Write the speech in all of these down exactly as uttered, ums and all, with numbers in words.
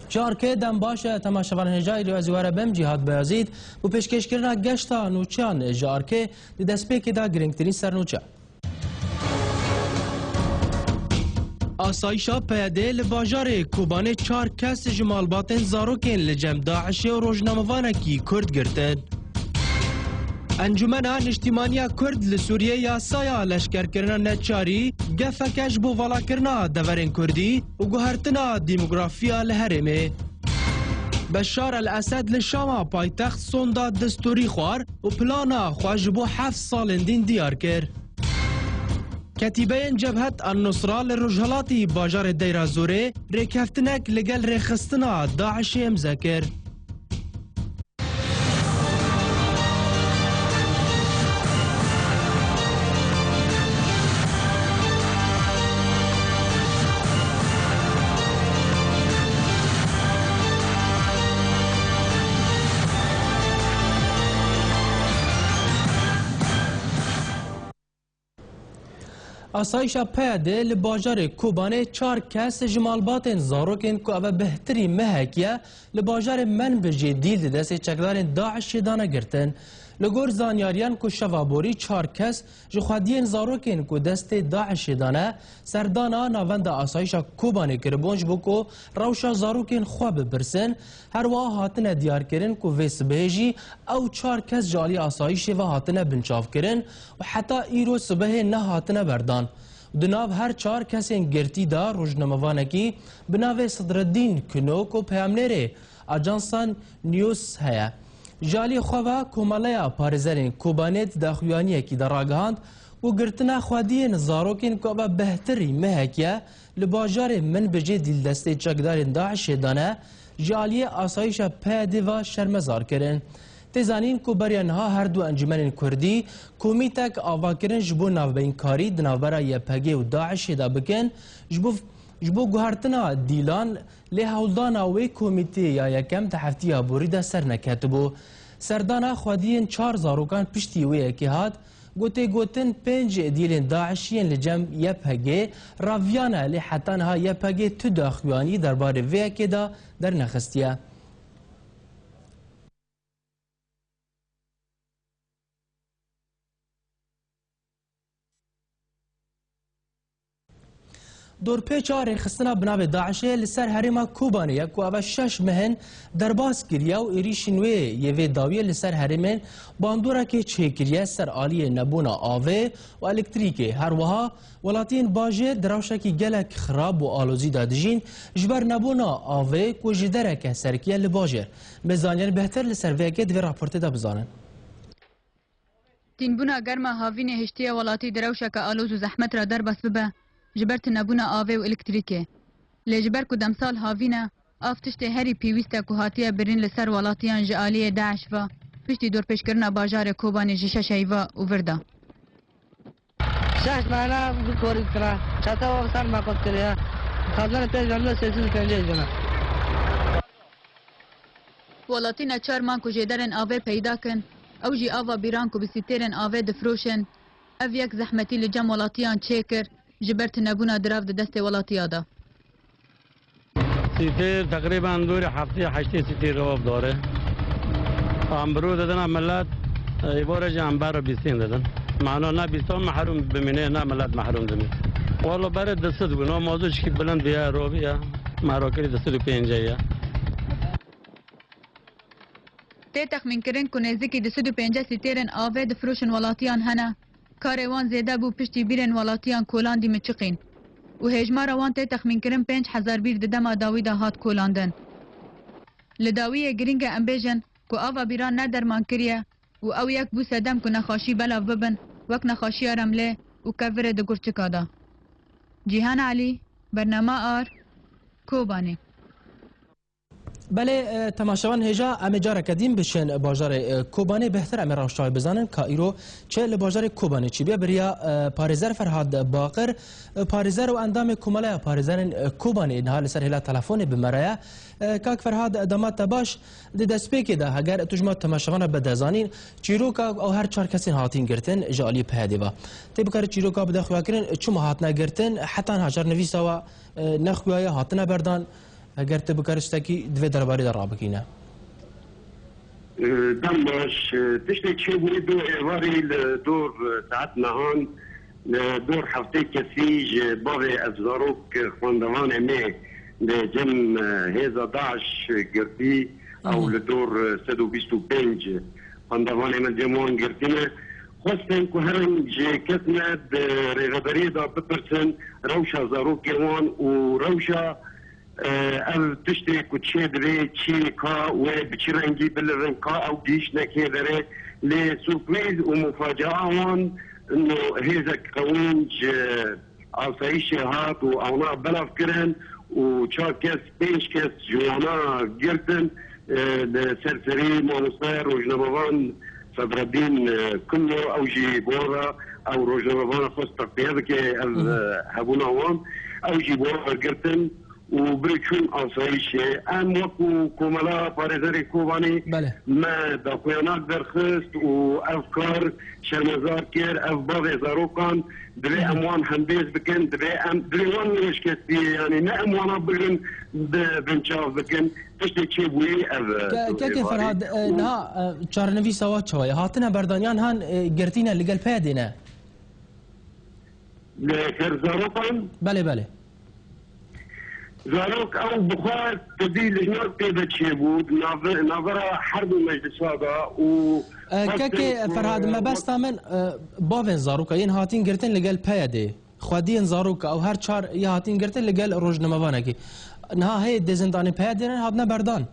Ji Arkê dem baş e, temaşevan hêja îro ez ê we re bim, Cîhad Beyazît, bo pêşkêşkirina geşta nûçeyan ji Arkê di destpêkê de girîngtirîn sernûçe. Asayîşa P Y D li bajarê Kobanê çar kes ji malbatên zarokên li cem DAIŞê û rojnamevanekî Kurd girtin. Encûmena Niştîmaniya Kurd li Sûriyê yasaya leşkerkirina neçarî gefeke ji bo valakirina deverên Kurdî û guhertina demografiya li herêmê. Beşar El Esed li Şama paytext sonda destûrî xwar û plana xwe ji bo heft salên din diyar kir. Ketîbeyên Cebhet El Nusra li rojhelatî bajarê Deyra Zorê rêkeftinek li gel rêxistina DAIŞê îmze kir. Asayîşa P Y D li bajarê Kobanê çar kes ji malbatên zarokên ku eve bihtirî mehek e, li bajarê Menbicê dîl di destê çekdarên DAIŞê dane girtin. Li gor zanyariyan ku şeva borî çar kes ji xwediyên zarokên ku destê DAIŞê dane, serdana navenda asayîşa Kobanê kiribûn ji bo ku rewşa zarokên xwe bipirsin. Her wiha hatine diyarkirin ku vê sibehê jî ew çar kes ji alî asayîşê ve hatine binçavkirin û heta îro sibehê nehatine berdan. Di nav her çar kesên girtî de rojnamevanekî bi navê Sidreddîn Kino ku peyamnêrê Ajansa News heye. Ji alî xwe ve Komeleya Parêzerên Kobanê di daxuyaniyekî de ragihand ku girtina xwediyên zarokên ku eve bihtirî mehek e li bajarê Minbicê dîl destê çekdarên DAIŞê dane, ji aliyê asayîşa P Y D ve şermezar kirin. Tê zanîn ku beriya niha her du encûmenên Kurdî komîtek ava kirin ji bo navbeyinkarî di navbera Y P G û DAIŞê de bikin, ji bo, ji bo guhertina dîlan, lê hewldana wê komîtê ya yekem di heftiya borî de serneketibû. Serdana xwediyên çar zarokan piştî wê yekê hat, ku tê gotin pênc dîlên DAIŞî yên li cem Y P G raviyane, lê heta niha Y P G tu daxuyanî derbarê vê yekê de dernexistiye. Dorpêça rêxistina bi navê DAIŞê li ser herêma Kobanê ye ku eve şeş meh in derbas kiriye û êrîşên wê yê vê dawiyê li ser herêmên bandoreke çêkiriye ser aliyê nebûna avê û elektrîkê. Her wiha welatiyên bajêr di rewşekî gelek xirab û alozî de dijîn ji ber nebûna avê ku ji dereke serkiye li bajêr. Bi zanînên bêhtir li ser vê yekê di vê raportê de bizanin. Tînbûna germa havînê hiştiye welatî di rewşeke aloz û zehmet re derbas bibe, ji ber tunebûna avê û elektrîkê. Lê ji ber ku demsal havîn e, av tiştê herî pêwîst e ku hatiye birîn li ser welatiyan ji aliyê DAIŞ ve, piştî dorpêçkirina bajarê Kobanê ji şeş heyva û vir de. Şeş mehna bi korî dikira. Çete û ser me qut kiriye. Xezanê pênc mehna sê sed û pêncî bine. Welatî neçar man ku jêderên avê peyda kin, ew jî ava bîran ku bi sîtêrên avê difiroşin. Ev yek zehmetî li cem welatiyan çêkir, ji ber tunebûna dirav di destê welatiya de. Sîtêr teqrîben dûrî heftê heştê sîtêr cevap dare. Em bi rû didine milet, êvara jî em ber bîstên didin. Mano ne bîstan mehrûm bimîne, ne milet mehrûm dimîne. Walo berê di sed bû, no mazût jî bilind bûye, roviye. Merokirî di sed û pêncî ye. Tê texmînkirin ku nêzîkî du sed û pêncî sîtêrên avê difiroşin welatiyan hene. Karê wan zêde bû piştî bîrên welatiyan kolandî miçiqîn û hêjmara wan tê texmînkirin pênc hezar bîr di dema dawî de hat kolandin. Li dawiyê girîng e em bêjin ku ava bîran ne derman kiriye û ew yek bû sedem ku nexweşî belav bibin, wek nexweşiya remlê û kevirê di gurçika de. Cîhan Elî, Bernama Ar, Kobanê. Belê, e, temaşevan hêja, em ê careke din bişên bajarê, e, Kobanê. Bêhtir em ê rewşa wê bizanin ka îro çi li bajarê Kobanê çêbûye. Beriya, e, parêzer Ferhad Baqir, e, parêzer û endamê Komeleya Parêzerên, e, Kobanê niha li ser hêla telefonê bi me re ye. E, kak Ferhad, dema te baş. Di destpêkê de heger tu ji me temaşevana bide zanîn, çîroka ew her çar kesên hatîn girtin ji alî P Y D ve. Tê bikarî çîroka bide xuyakirin, çima hatine girtin, heta niha çarnivîsa we, e, nexuyaye, hatine berdan. Heger tu bikarî tiştekî di vê derbarê de rabigîne. Dem baş. Tiştê çêbûyî du êvarî li dor saet nehan li dor heftê kesî ji bavê ev zarok xwendevanê me li cem hêza DAIŞ girtî, ew li dor sed û bîst û pênc xwendevanê me cem wan girtî ne. Xwestin ku herin ji kes me di rêveberiyê de bipirsin rewşa zarokê wan û rewşa Ev tiştê ku çêdibê, çi ka wê bi çi rengî bilivin, ka ew gihîştine kê derê, lê surprîz û mufacaa wan no hêzek qewîn ji asayîşê hat û ewna belav kirin û çar kes, pênc kes ji wana girtin, e, li ser serî mamoste rojnamevan Sedreddîn, e, Kullo, ew jî bi wan re, ew rojnamevana xwest teqtiye bike ev, e, hebûna wan, ew jî bi wan re girtin. û birê çûn asayîşê. Em wekû Komela Parêzerê Kobanê Belê. me daxuyanak derxist û ev kar şermezar kir. Ev bavê zarokan divê Hı hı. em wan hembêz bikin, divê em, divê wan nirêşkestiyê, yanî ne em wana bigrin, bi binçav bikin. Tiştê çêbûyî ev e, Ke-, Kekê Ferhad, e, niha, e, çarenivîsa wa çawa ye? Hatine berdan yan han, e, girtîne li gel peye dêne? Li ser zarokan? Belê, belê. Zarok ew bi xwe tevî lijnak pê de çêbû, di nav-, navbera her du meclisa de û E, xwestin Kekê ku Ferhad, mebesta min, e, bavên zaroka yên hatîn girtin li gel peyedê. Xwediyên zaroka ew her çar ya hatîn girtin li gel rojnamevanekî. Niha hê dê zindanê peyedê ne hatine berdan.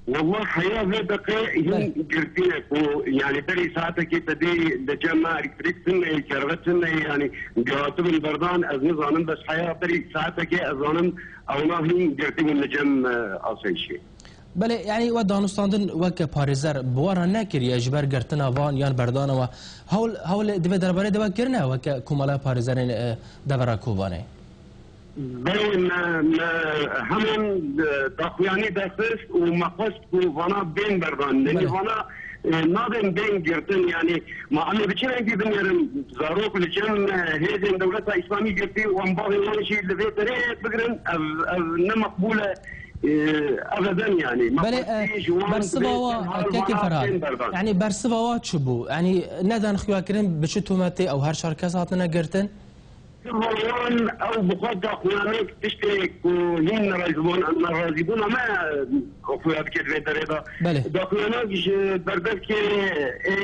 Wallah heya vê deqê Belê. hîn girtîne ku, yanî berî saetekê te dî li cem me elektrîk tune ye, kerve tune ye, yanî hatibin berdan, ez nizanim, bes heya berî saetekê ez zanim ewna hîn girtî bûn li cem, e, asayîşê. Belê, yanî we danûstandin weke parêzer bi we re nekiriye ji ber girtina van yan berdana we. Hewl, hewl di vê derbarê de we kirine weke Komela Parêzerên, e, Devera Kobanê? Belê, me, me heman, e, daxuyanî derxist û me xwest ku vana bên berdan. Yanî Belê. vana, e, nabên bên girtin. Yanî ma em ê bi çi rengî binêrin? Zarok li cem, e, hêzên dewleta Îslamî girtî û em bavên wan jî li vê derê bigirin. Ev, ev ne meqbûl e. E, ev e ben yanî. Me Belê, xwestî e, ji wan bersiva dibê wa, serhal Kekê vana Ferhad. bên berdan. Yanî bersiva wa çi bû? Yanî nedan xuyakirin bi çi tometê ew her çar kes hatine girtin? Wan ew bi xwe daxuyanek tiştê ku hîn nerazîbûn-, nerazîbûna me xuya dike di vê derê de. Belê. Daxuyanek ji berdevkê ê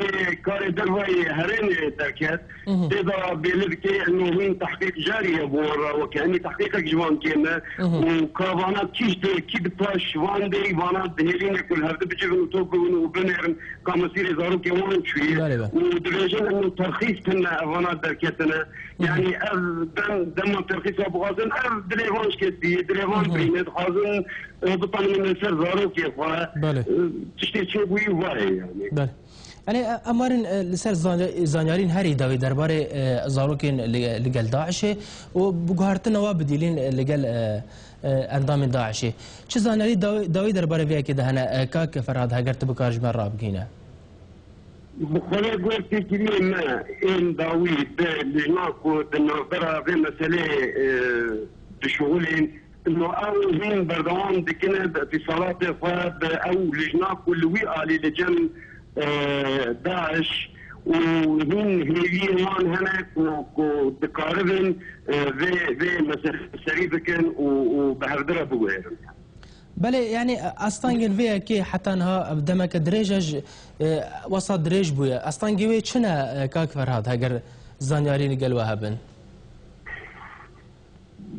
karê dervayê herêmê derket. Hı hı. Tê de bêli dike eno hîn tehqîq carî ye bo wan re, weke hîn tehqîqek ji wan kêm e. Hı hı. Û ka vana kî ji kî di paş van de, vana dihêlîne ku li hevdi bicivin û top bibin û binêrin ka mesîrê zarokê wan çûye. Belê, belê. Û dibêjin eno terxîs tune evana derketine. Hı hı. Yanî ev dem, dema terxîsa bixwazin, ev dilê van şikestî, dilê van Hı hı. birîne, dixwazin, e, bitamînin li ser zarokê xwe. Belê. E, tiştê çêbûyî vayê yanî. Belê. Yanî, e, em werin, e, li ser zanya-, zanyarîn herî dawî derbarê, e, zarokên li, li gel DAIŞê û bi guhertina we bidîlîn, e, li gel, e, e, endamên DAIŞê. Çi zanyarî dawî, dawî derbarê vê yekê de hene, e, kak Ferhad, heger tu bikar ji me rabigîne? Bi xwe re guhertêkiriyê me ên dawî bi lijna ku di navbera vê meseleyê, e, dişuxulên, no ew hîn berdewam dikine bi îtîsalatê xwe bi ew lijna ku li wî alî li cem, e, DAIŞ û hîn hêviyên wan hene ku, ku dikaribin, e, vê, vê meselê serî bikin û, û bi hevdire biguherin. Belê, yanî, astengên vê yekê heta niha demeke dirêj e, ji, e, wesa dirêj bûye. Astengê wê çi ne, e, kak Ferhad, heger zanyarî li gel we hebin?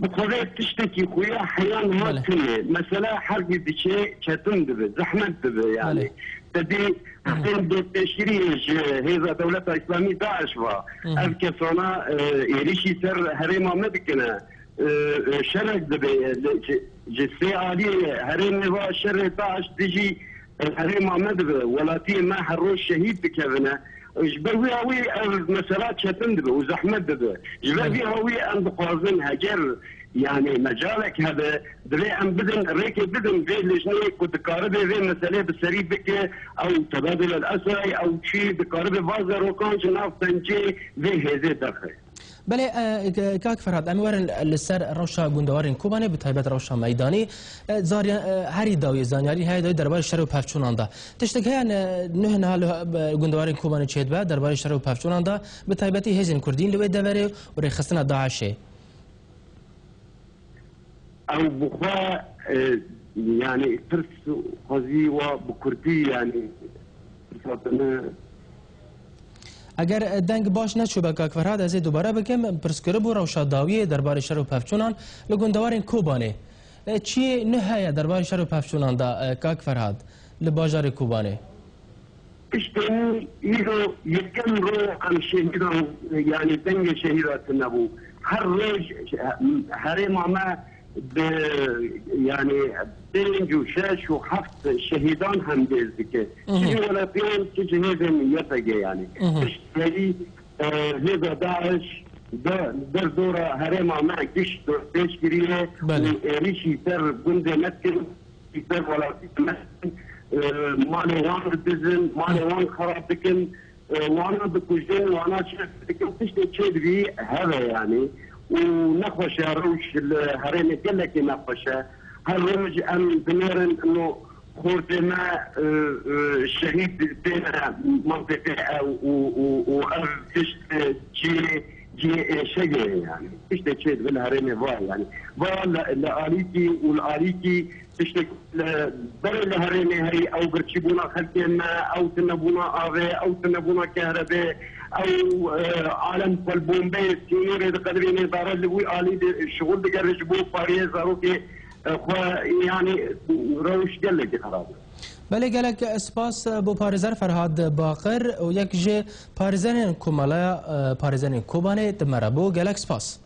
Bi xwe vê tiştekî xuya heya niha Belê. tune. Mesela hergî diçe çetin dibe, zehmet dibe yanî. Belê. Te dî Hı hı. hevên destpêşkirî ji hêza dewleta Îslamî DAIŞ va. Hı hı. Ev kesana, e, êrîşî ser herêma me dikine. e, e, şerek dibe, e, li, ji, ji sê aliyê herêmê ve şerê DAIŞ dijî, e, herêma me dibe. Welatiyê me her roj şehîd dikevine. E, ji ber wî awî ev mesela çetin dibe û zehmet dibe. Ji ber Evet. vî awî em dixwazin heger, yanî mecalek hebe, divê em bidin, rêkê bidin vê lijneyê ku dikaribe vê meselê bi serî bike, ew tebadul el esray, ew çî dikaribe va zarokan ji nav pencê vê hêzê derxe. Belê, e, k-, kak Ferhat, em werin li ser rewşa gundewarên Kobanê, bi taybet rewşa meydanî. E, zarya-, e, herî dawî zanyarî heye dawî derbarê şer û pevçûnan de. Tiştek heye ne-, nuh niha li, e, gundewarên Kobanê çêdibe derbarê şer û pevçûnan de, bi taybetî hêzên kurdîn li wê deverê û rêxistina DAIŞê? Ew bi xwe, e, yani pirs xwezî wa bi kurdî, yani pirsa te ne. Eger, e, deng baş neçûbe, kak Ferhat, ez ê dubare bikim, pirs kiribû rewşa dawiyê derbarê şer û pevçûnan li gundewarên Kobanê. E, çiyê nû heye derbarê şer û pevçûnan de, e, kak Ferhat, li bajarê Kobanê? Piştî îro yekem roj em şehîdan, yani dengê şehîda tune bû. Her roj herêma me bi, yani pênc û şeş û heft şehîdan hemdêz dike. Hı hı. Çi ji welatiyan, çi ji hêzên Y P G yani. Hı hı. Pişt herî, e, hêza DAIŞ de, derdora herêma me giş pêş kiriye. Belê. Û êrîşî ser gundê me dikin. Ser welatî me, e, malê wan didizin, malê wan xerab dikin, e, wana dikujin, wana çi dikin, tiştê çêdibî heve yani. Û nexweş e, rewş li herêmê gelekî nexweş e. Her roj em dinêrin ino xortê me, e, e, şehîd têne mantîqê ew û, û, û ev tişt, e, cihê, cihê êşegê ye yani. Tiştê çêdibe li herêmê va yani. Va li, li alîkî û li alîkî Tiştek li berê li herêmê heyî ew birçîbûna xelkê me, ew tunebûna avê, ew tunebûna kehrebê, ew, e, alem xwe li bombeyê sînorê diqedibînê, zara li wî alî de şixul digere ji bo pariyê zarokê, e, xwe, yanî rewş gelekî xerab e. Belê, gelek spas bo parêzer Ferhad Baqir û yek ji parêzerên Komeleya, e, Parêzerên Kobanê di me re bû. Gelek spas.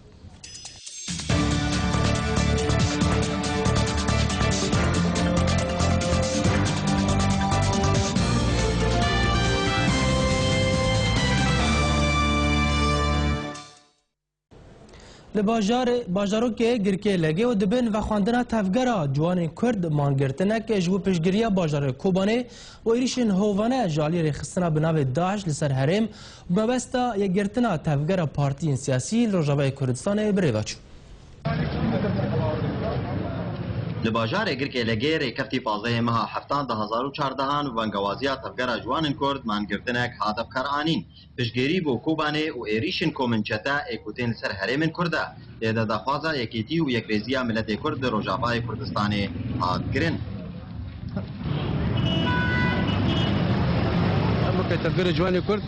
Li bajarê, bajarokê Girkê Legê û dibin vexwendina tevgera ciwanên Kurd mangirtinek ji bo piştgiriya bajarê Kobanê û êrîşên hovane ji alî rêxistina bi navê DAIŞ li ser herêm, mebesta yekgirtina tevgera partiyên siyasî li Rojavayê Kurdistanê bi rê ve çû. Li bajarê Girkê Legê rêkeftî pazdehê meha heftan du hezar û çardehan vengewaziya tevgera ciwanên Kurd mangirtinek hat vekaranîn. Piştgirî bo Kobanê û êrîşên komên çete ê ku tên li ser herêmên Kurd e. Tê de daxwaza yekîtî û yekrêziya miletê Kurd li Rojavayê Kurdistanê hat kirin. Em weke tevgerê ciwanê Kurd,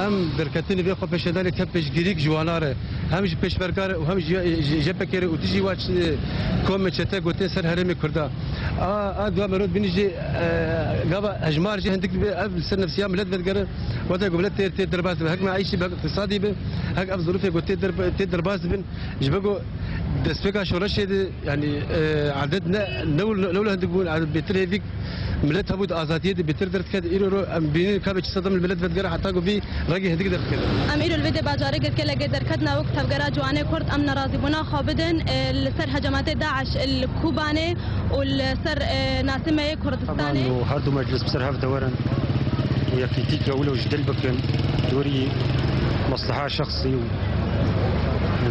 em derketinê vê xwe pêşedanê ke piştgirîk ji wana re, hem ji pêşmerga re û hem ji, ji J P K re û dijî wa çi, komê çete gotin ser herêmê Kurda. A, a dua merov bînî jî, e, gava hejmar jî hindik dibe, ev li ser nefsiya milet vedigere, wexta ku milet tê, tê derbas dibe. Hek meîşî be, hek îqtisadî be, hek ev zirûfê ku tê der-, tê derbas dibin. Ji bo ku destpêka şoreşê de, yanî, e, edet ne, ne wilo, ne wilo hindik bûn, edet bêtir hêvîk milet hebû di azadiyê de bêtir derdiket. Îro ro em bînin ka be çi sedem li milet vedigere heta ku vî rengê hindik derdiket. Em îro li vê dê bajarê Girkê Legê derketine wek tevgera ciwanê Kurd em nerazîbûna xwe bidin, e, li ser hecamatê DAIŞ li Kobanê û li ser, e, nasê me yê Kurdistanê. Û her du meclis bi ser hev de werin û yekîtî ke wilo ji dil bikin, dorî mesleha şexsî û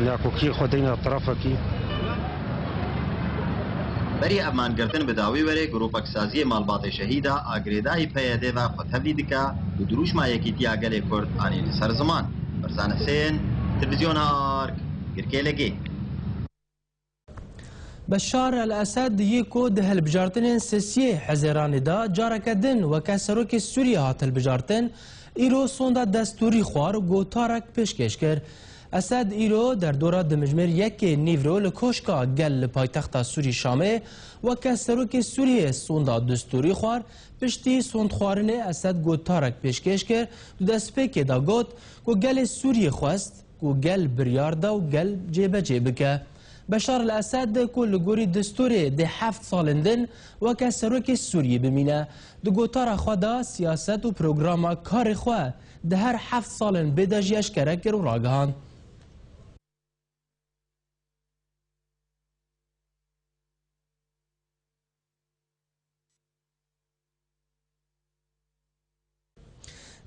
nakokiyê xwe deyne terefekî. Berî ev mangirtin bi dawî werê grûpek saziyê malbatê şehîda a girêdayî P Y D ve xwe tevlî dike û dirûşma yekîtiya gelê Kurd anî li ser ziman. Barzan Husên, Televîzyona Ark, Girkê Legê. Beşar El Esed yê ku di hilbijartinên sisiyê Hezêranê de careke din weke serokê Sûriyê hat hilbijartin, îro sonda destûrî xwar û gotarek pêşkêş kir. Esed îro derdora dimijmêr yekê nîvro li Koşka Gel li paytexta Sûrî Şamê weke serokê Sûriyê sonda destûrî xwar. Piştî sondxwarinê Esed gotarek pêşkêş kir, di destpêkê de got ku gelê Sûriyê xwest ku gel biryar da û gel cêbecê bike. Beşar el Esed ku li gorî destûrê dê heft salên din weke serokê Sûriyê bimîne, di gotara xwe de siyaset û programa karê xwe di her heft salên bê de jî eşkere kir û ragihand.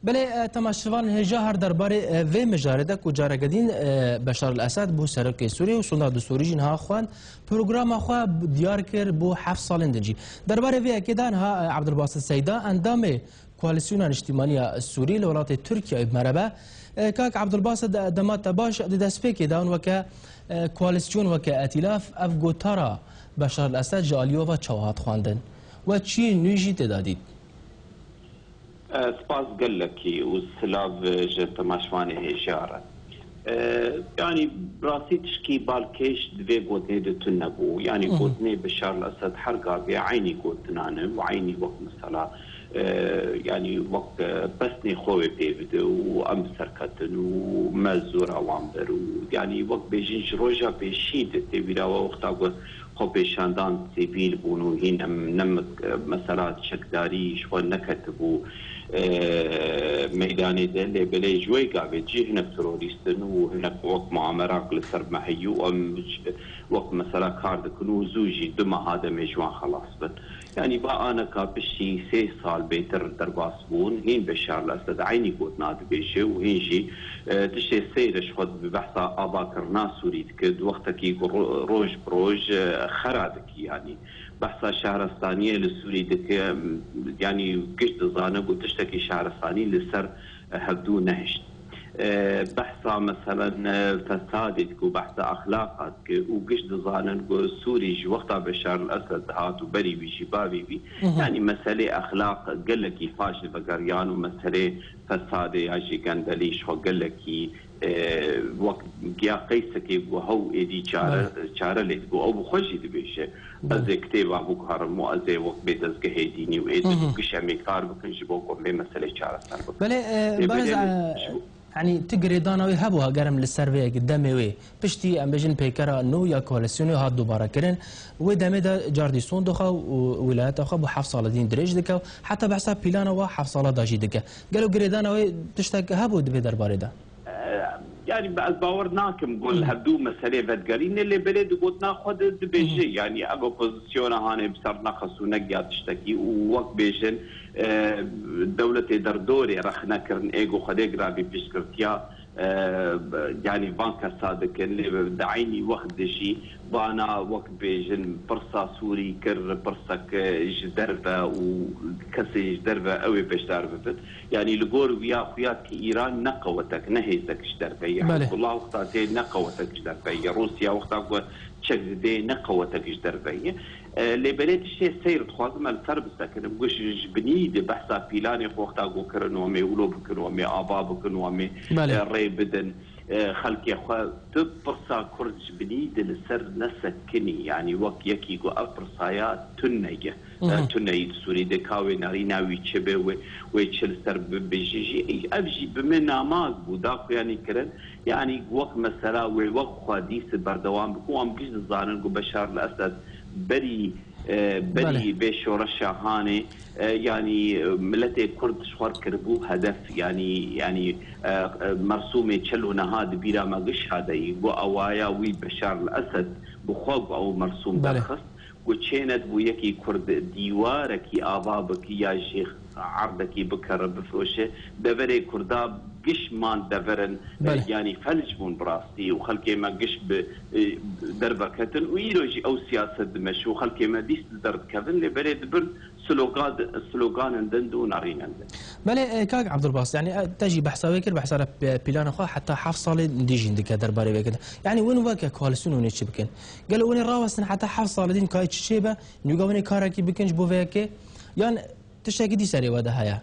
Belê, e, temaşevanên hêja, her derbarê, e, vê mijarê de ku careke din, e, Beşar el-Esed bû serokê Sûriyê û sonda dustûrî jî niha xwend, programa xwe b-, diyar kir bo heft salên din jî. Derbarê vê yekê de niha, e, Abdulbasit Seyda, endamê Koalîsyona Niştîmaniya Sûrî li welatê Tirkiyeyê bi me re be. E, kak Abdulbasit, e, dema te baş, di destpêkê de hûn weke, e, koalîsyon, weke etîlaf, ev gotara Beşar el-Esed ji aliyê we ve çawa hat xwendin? We çiyê nû jî tê de dît? E, spas gelekî û silav ji temaşvanê hêja re. E, yanî rastî tişkî balkêş di vê gotinê de tune bû. Yanî Hı hı. gotinê Beşar el-Esed her gavê eynî gotinan e û eynî wek mesela, e, yanî wek, e, pesnê xwe wê pê bide û em bi ser ketin û me zora wan bir û yanî wek bêjin ji roja pêşî de tê bîra we wexta ku xwepêşandan sivîl bûn û hîn em ne me-, mesela çekdarî ji xwe neketibû, e, meydanê de, lê belê ji wê gavê jî hinek terorîst in û hinek wek muamerak li ser me heye û em ji, wek mesela kar dikin û zû jî du meha demê ji wan xelas bin. Yanî va aneka piştî sê sal bêtir derbas bûn, hîn Beşar el-Esed eynî gotina dibêje û hîn jî, e, tiştê seyr e ji xwe bi behsa avakirina Sûrî dike, di wextekî ku ro-, roj bi roj, e, xera dikî, yanî behsa şehrestaniyê li Sûrî dike, yanî giş dizane ku tiştekî şehrestanî li ser hevdû nehişt. E, behsa, meselen, e, fesadê dike û behsa exlaqa dike û giş dizanin ku Sûrî ji wexta Beşar el-Esed dihat û berî wî jî bavê wî, Hı hı. yanî meselê exlaq gelekî paş li vegeriyan û meselê fesadê ya jî gendelî ji xwe gelekî, e, wek giya qeysekê ku hew êdî çare, Belê. çare lê dibû. Ew bi xwe jî dibêje, Belê. ez ê kitêba biguherim û ez ê wek bê dezgehê dînî û êdî Hı hı. gişemê kar bikin ji bo ku vê meselê çareser bikin. Belê, e, Lê Barez, belê e, ji bo- yanî tu girêdana wê hebû ha gerem li ser vê yekê demê wê. Piştî em bêjin peykera nû ya koalîsyonê hat dubare kirin. Wê demê de cardî son dixwe û wîlayeta xwe bo heft sala din dirêj dike û heta behsa pîlana wa heft sala da jî dike. Gelo girêdana wê tiştek hebû di vê derbarê de? E, yanî ez bawer nakim ku li Hı. hevdû meselê vedigerîne, lê belê di gotina xwe de dibêje, Hı. yanî ev opozisyona hanê bi ser neqes û negiya tiştekî û wek bêjin, e, dewletê derdorê rexne kirin, ê ku Xwedê giravî piştgirtiya, e, yanî van kesa dikin, lê di eynî wext de jî vana wek bêjin pirsa Sûrî kir pirsek, e, ji derve û kesê ji derve ew ê beşdar bibin. Yanî li gor wiya xuya ki Îran ne qewetek, ne hêzek ji derve ye. Belê. Hizbullah wexta tê ne qewetek ji derve ye. Rûsya wexta ku çek didê ne qewetek ji derve ye. E, lê belê tiştê seyr dixwazim em li ser bisekinim. Ku ji, ji binî de behsa pîlanê xwe wexta ku kirin wamê wilo bikin, wamê ava bikin, wamê, Belê. e, rê bidin, e, xelkê xwe. Tu pirsa Kurd ji binî de li ser nesekinî. Yanî wek yekî ku ev pirsaya tune ye. Hı hı. E, tune yî di Sûrî de ka wê nerîna wî çi be, wê, wê çi li ser bibêje jî. Ev jî bi min namaz bû, da xuyanî kirin. Yanî wek mesela wê wek xwe dîse berdewam bike. Wan giş dizanin ku Beşar el-Esed berî, e, berî Belê. vê şoreşa hanê, e, yanî, e, miletê Kurd ji xwe kiribû hedef. Yanî, yanî, e, e, mersûmê çel û neha di bîra me giş hadeyî. Ku awaya wî Beşar el-Esed bi xwe ku ew mersûm Belê. derxist. Ku çênet bû yekî Kurd dîwarekî ava bikî ya jî erdekî bikere bifroşe, deverê Kurda giş man deverin, Belê. yanî felc bûn bi rastî û xelkê me giş bi, e, derve ketin û îro jî ew siyaset dimeşe û xelkê me dîs di derdikevin, lê berê dibin slogan, sloganên din di û nerînên din. Belê, e, kak Abdulbas, yanî, e, te jî behsa wê kir, behsa re p-, pîlana xwe heta heft salê dî jîn dike derbarê wê kir. Yanî, win weke koalîsyon hûn ê çi bikin? Gelo hûn ê rawestin heta heft salê din kayê çi çê be, nûga hûn ê karekî bikin ji bo vê yekê? Yan tiştekî dî serê we de heye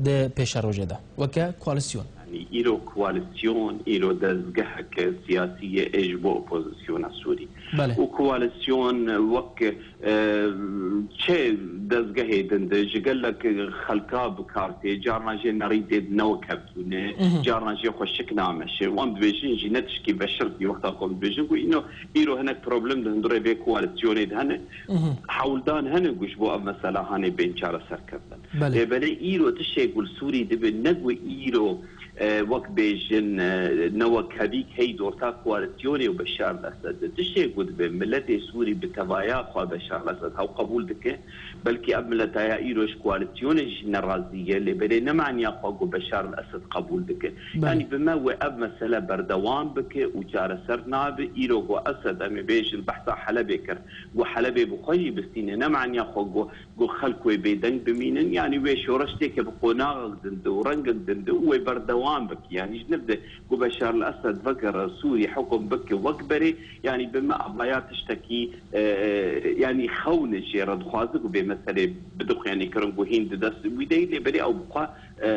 di pêşerojê de, weke koalîsyon? Yanî îro koalîsyon, îro dezgeheke siyasî ye ê ji bo opozisyona Sûrî. Belê. Û koalîsyon wek, e, çi dezgehê din de ji gelek xelka bi kar tê, carna jê nerî tê di ne wek hevdû ne, Mhm. carna jê xweşik nameşe. Wan dibêjin jî ne tişkî veşirtî wexta ku em dibêjin ku îno, îro hinek problem di hundirê vê koalîsyonê de hene. Mhm. Hewldan hene ku ji bo ev mesela hanê bên çareserkirin. Belê. Lê belê îro tiştê ku li Sûrî dibe, ne ku îro, e, wek bêjin, e, newekhevîk hey dorta koalîsyonê û Beşar el-Esed. Tiştê ku dibe miletê Sûrî bi tevaya xwe Beşar el-Esed hew qebûl dike, belkî ev miletaya îro ji koalîsyonê jî nerazî ye, lê belê ne maniya xwe ku Beşar el-Esed qebûl dike. Belê. Yanî bi me wê ev mesele berdewam bike û çareser nabe. Îro ku Esed, em ê bêjin, behsa Helebê kir, ku Helebê bi xwe jî bistîne, ne maniya xwe ku ku xelk wê bêdeng bimînin, yanî wê şoreş têke bi qonaxek din de û rengek din de û wê berdewam bike. Yanî ji nivde ku Beşar el-Esed vegere Sûrî hukum bike wek berê, yanî bi me avaya tiştekî, e, e, yanî xewne jê re dixwaze ku vê meselê bidixuyanî kirin ku hîn di dest wî de yî, lê berê ew bi xwe, e,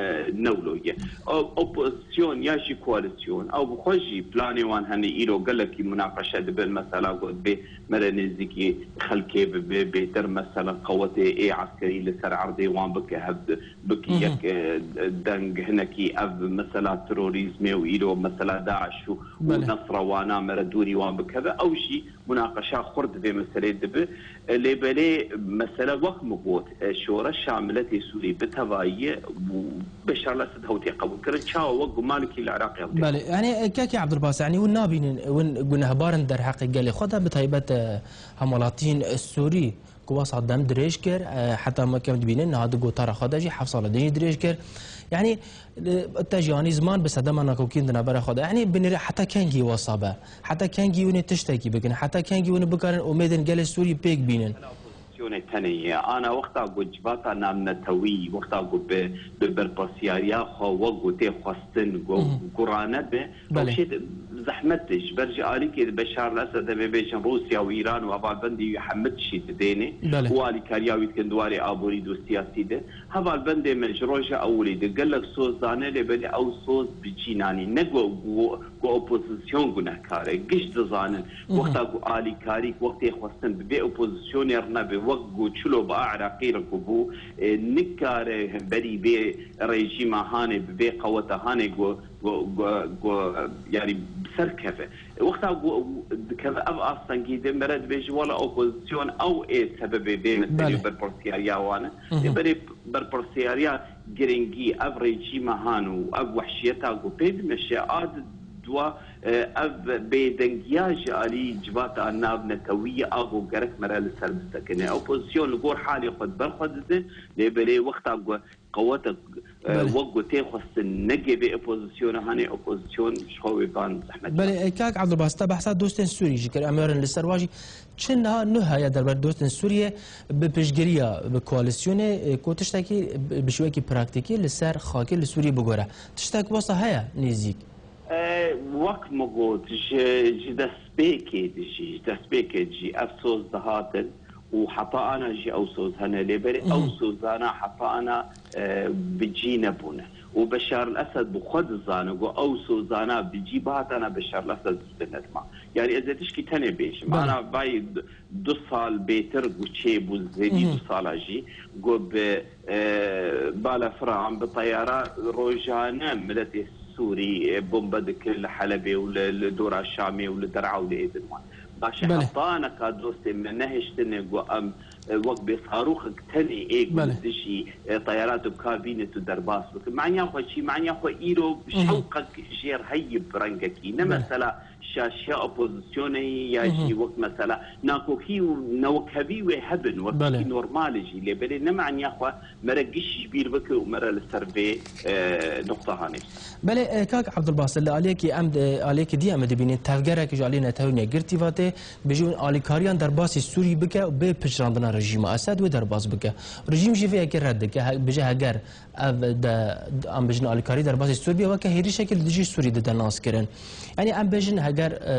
ne wilo ye. O-, opozisyon ya jî koalîsyon, ew bi xwe jî planê wan hene, îro gelekî munaqeşe dibin, mesela ku dibê mere nêzîkî xelkê bibe, bêtir mesela qewetê ê eskerî li ser erdê wan bike, hev bike Hı hı. yek, e, deng hinekî ev mesela terorîzmê û îro mesela DAIŞ û, û Belê. Nesra wana mere dûrî wan bikeve. Ew jî munaqeşa xurt vê meselê dibe. E, lê belê mesele wek min got, e, şoreşa miletê Sûrî bi tevayî ye û Beşar el-Esed hew tê qebûl kirin. Çawa wek gumanekî li Iraqê hew tê Belê, yanî, e, kekê Ebdulbas, yanî, hûn nabînin, hûn gunehbarin derheqê gelê xwe de, bi taybet, e, hemwelatiyên, e, Sûrî, ku wasa dem dirêj kir, e, heta me kem dibînin, niha di gotara xwe de jî heft sala din jî dirêj kir. Yanî, e, te jî anî ziman bi sedema nakokîn di navbera xwe de. Yanî, binêre heta kengî wasa be? Heta kengî hûn ê tiştekî bikin? Heta kengî hûn bikarin umêdên gelê Sûrî pêk bînin? Opozîsyonê tenê ye. Ana wexta ku civata navnetewî, wexta ku bi, bi berpirsiyariya xwe wek ku tê xwestin, ku Hı hı. gurane be, Belê. ew şê de zehmet e. Ji ber ji alîkê de Beşar el-Esed, em ê bêjin Rûsya û Îran û hevalbendê wî hemî tiştî didêne Belê. û alîkariya wî dikin di warê aborî de û siyasî de. Hevalbendê me ji roja ewilî de gelek soz dane, lê belê ew soz bi cî nanî. Ne ku, ku, ku opozîsyon gunehkar e. Giş dizanin. Hı hı. Wexta ku alîkarî, wextê xwestin bi bê opozîsyonê re nebe, wek ku çilo bi a Iraqî re ku bû, e, nikare hemberî vê rejîma hanê bi vê qeweta hanê ku, ku, ku, ku, yanî bi ser keve. Wexta ku dikeve ev astengî de, mere dibêjî, wela opozîsyon ew ê sebebê vê meselê Belê. û berpirsiyariya wan e. Hı hı. Lê belê berpirsiyariya giringî ev rejîma han û ev wehşiyeta ku pê dimeşe, a di dua, e, ev bêdengiya ji alî civata navnetewî ye, a ku gerek mere li ser bisekine. Opozîsyon li gor halê xwe di ber xwe dide, lê belê wexta ku qewete, e, Belê. wek ku tê xwestin negê vê opozîsyona hanê, opozîsyon ji xwe wê ban zehmet Belê, e, kak Ebdulbas, te behsa dostên Sûrî jî kir, em werin li ser wa jî. Çi niha nû heye derbarê dostên Sûriyê bi piştgiriya, bi koalîsyonê, e, ku tiştekî bi, bi şêwekî praktîkî li ser xakê li Sûriyê bigore? Tiştek wisa heye nêzîk? E, wek min got, ji, ji destpêkê de jî, ji destpêkê de jî ev soz dihatin û heta ana jî ew soz hene. Lê berê ew Hı hı. sozana heta ana, e, bi cî nebûne. Û Beşar el-Esed bi xwe dizane ku ew sozana bi cî bihatana, Beşar el-Esed zû de nedima. Yanî ez ê tişkî tenê bêjim. Belê. Ana vay du sal bêtir ku çêbû, zêdî Hı hı. du sala jî, ku bi, e, balefira an bi teyara rojane miletê Sûrî, e, bombe dikir li Helebê û li, li dora Şamê û li Der'a û li êdin wan. Baş e, Belê. hetaneka dostên me nehiştine ku em, e, wek bê sarûxek tenê ê ku Belê. li dijî, e, teyarat û ka bîne tu derbas bikin. Manya xwe çi? Manya xwe îro Hı hı. şewqek jêr heyî bi rengekî. Ne Belê. mesela şaşiya opozîsyonê ya Hı hı. jî wek mesela nakokî û newekhevî wê hebin, wek Belê. tiştî normal e jî. Lê belê ne maniya xwe mere giş ji bîr bike û mere li ser vê, e, nuqta hanê. Belê, e, kak Ebdulbasit, li aliyekî em, e, aliyekî dî em dibînin, tevgerek ji aliyê Netewên Yekgirtî ve tê, bêjin alîkariyan derbasî Sûrî bike û bê piştrandina rejîma Esed wê derbas bike. Rejîm jî vê yekê red dike, he-, bêje heger ev de, em bêjin alîkarî derbasî Sûrî bike, weke hêrişekê li dijî Sûrî dide naskirin. Yanî em bêjin heger, e,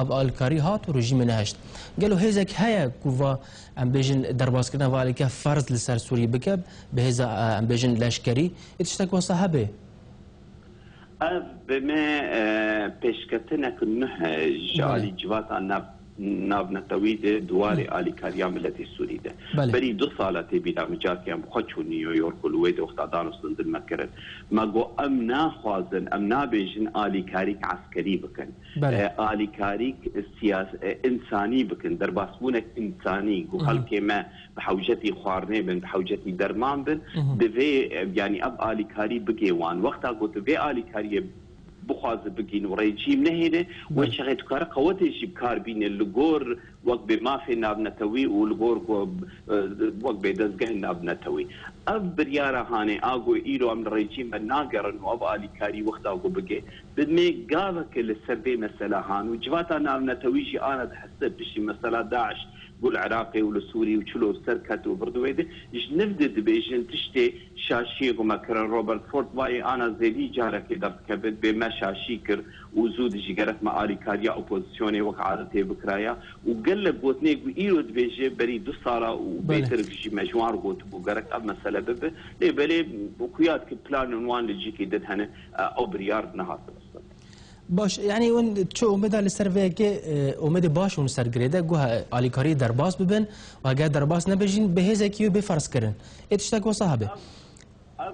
ev alîkarî hat û rejîmê nehişt. Gelo hêzek heye ku va, em bêjin, derbaskirina va alîkariya ferz li ser Sûrî bike, bi hêza, e, em bêjin leşkerî, ê tiştek wesa hebe? Ev bi me, e, pêşketinek nuh e ji Belê. alî civata nav navnetewî de di warê alîkariya miletê Sûrî de. Belê. Berî du sala tê bîra min carkê em bi xwe çûn New York û li wê de wexta dan û stendin me kirin. Me got, em naxwazin, em nabêjin alîkarîk eskerî bikin. Belê. E, alîkarîk siyas-, e, însanî bikin, derbasbûnek însanî, ku Hı hı. xelkê me bi hewcetî xwarinê bin, bi hewcetî derman bin, Hı hı. divê, e, yanî ev alîkarî bigê wan. Wexta ku tu vê alîkariyê bixwaze bigîn û rejîm nehêle, wê Belê. çaxê tu kare qewetê jî bi kar bîne li gor wek bê mafê navnetewî û li gor ku, e, wek bê dezgehên navnetewî. Ev biryara hanê, a ku îro em li rejîm ve nagerin û ev alîkarî wexta ku bigê, bi me gaveke li ser vê mesela han û civata navnetewî jî ana dihese piştî mesela DAIŞ ku li Iraqê û li Sûrî û çilo ser ket û birdi wê de, ji niv de dibêjin tiştê şaşiyê ku me kirin. Robert Ford vayê ana zêdî carekê derdikeve, dibê me şaşî kir û zû de jî gerek me alîkariya opozisyonê wek adetê bikiraya û gelek gotinê ku îro dibêje berî du sala û Belê. bêtir jî me ji wan re gotibû gerek ev mesele bibe. Lê belê xuya dike planên wan li cîkî din hene, e, ew biryar nehate stendin. Baş, yanî hûn çi umêda li ser vê yekê, e, umêdê baş hûn ser girêde, guha alîkariyê derbas bibin, û eger derbas nebin jî bi hêzekî wê bê ferzkirin. Ê tiştek wesa hebe? Ev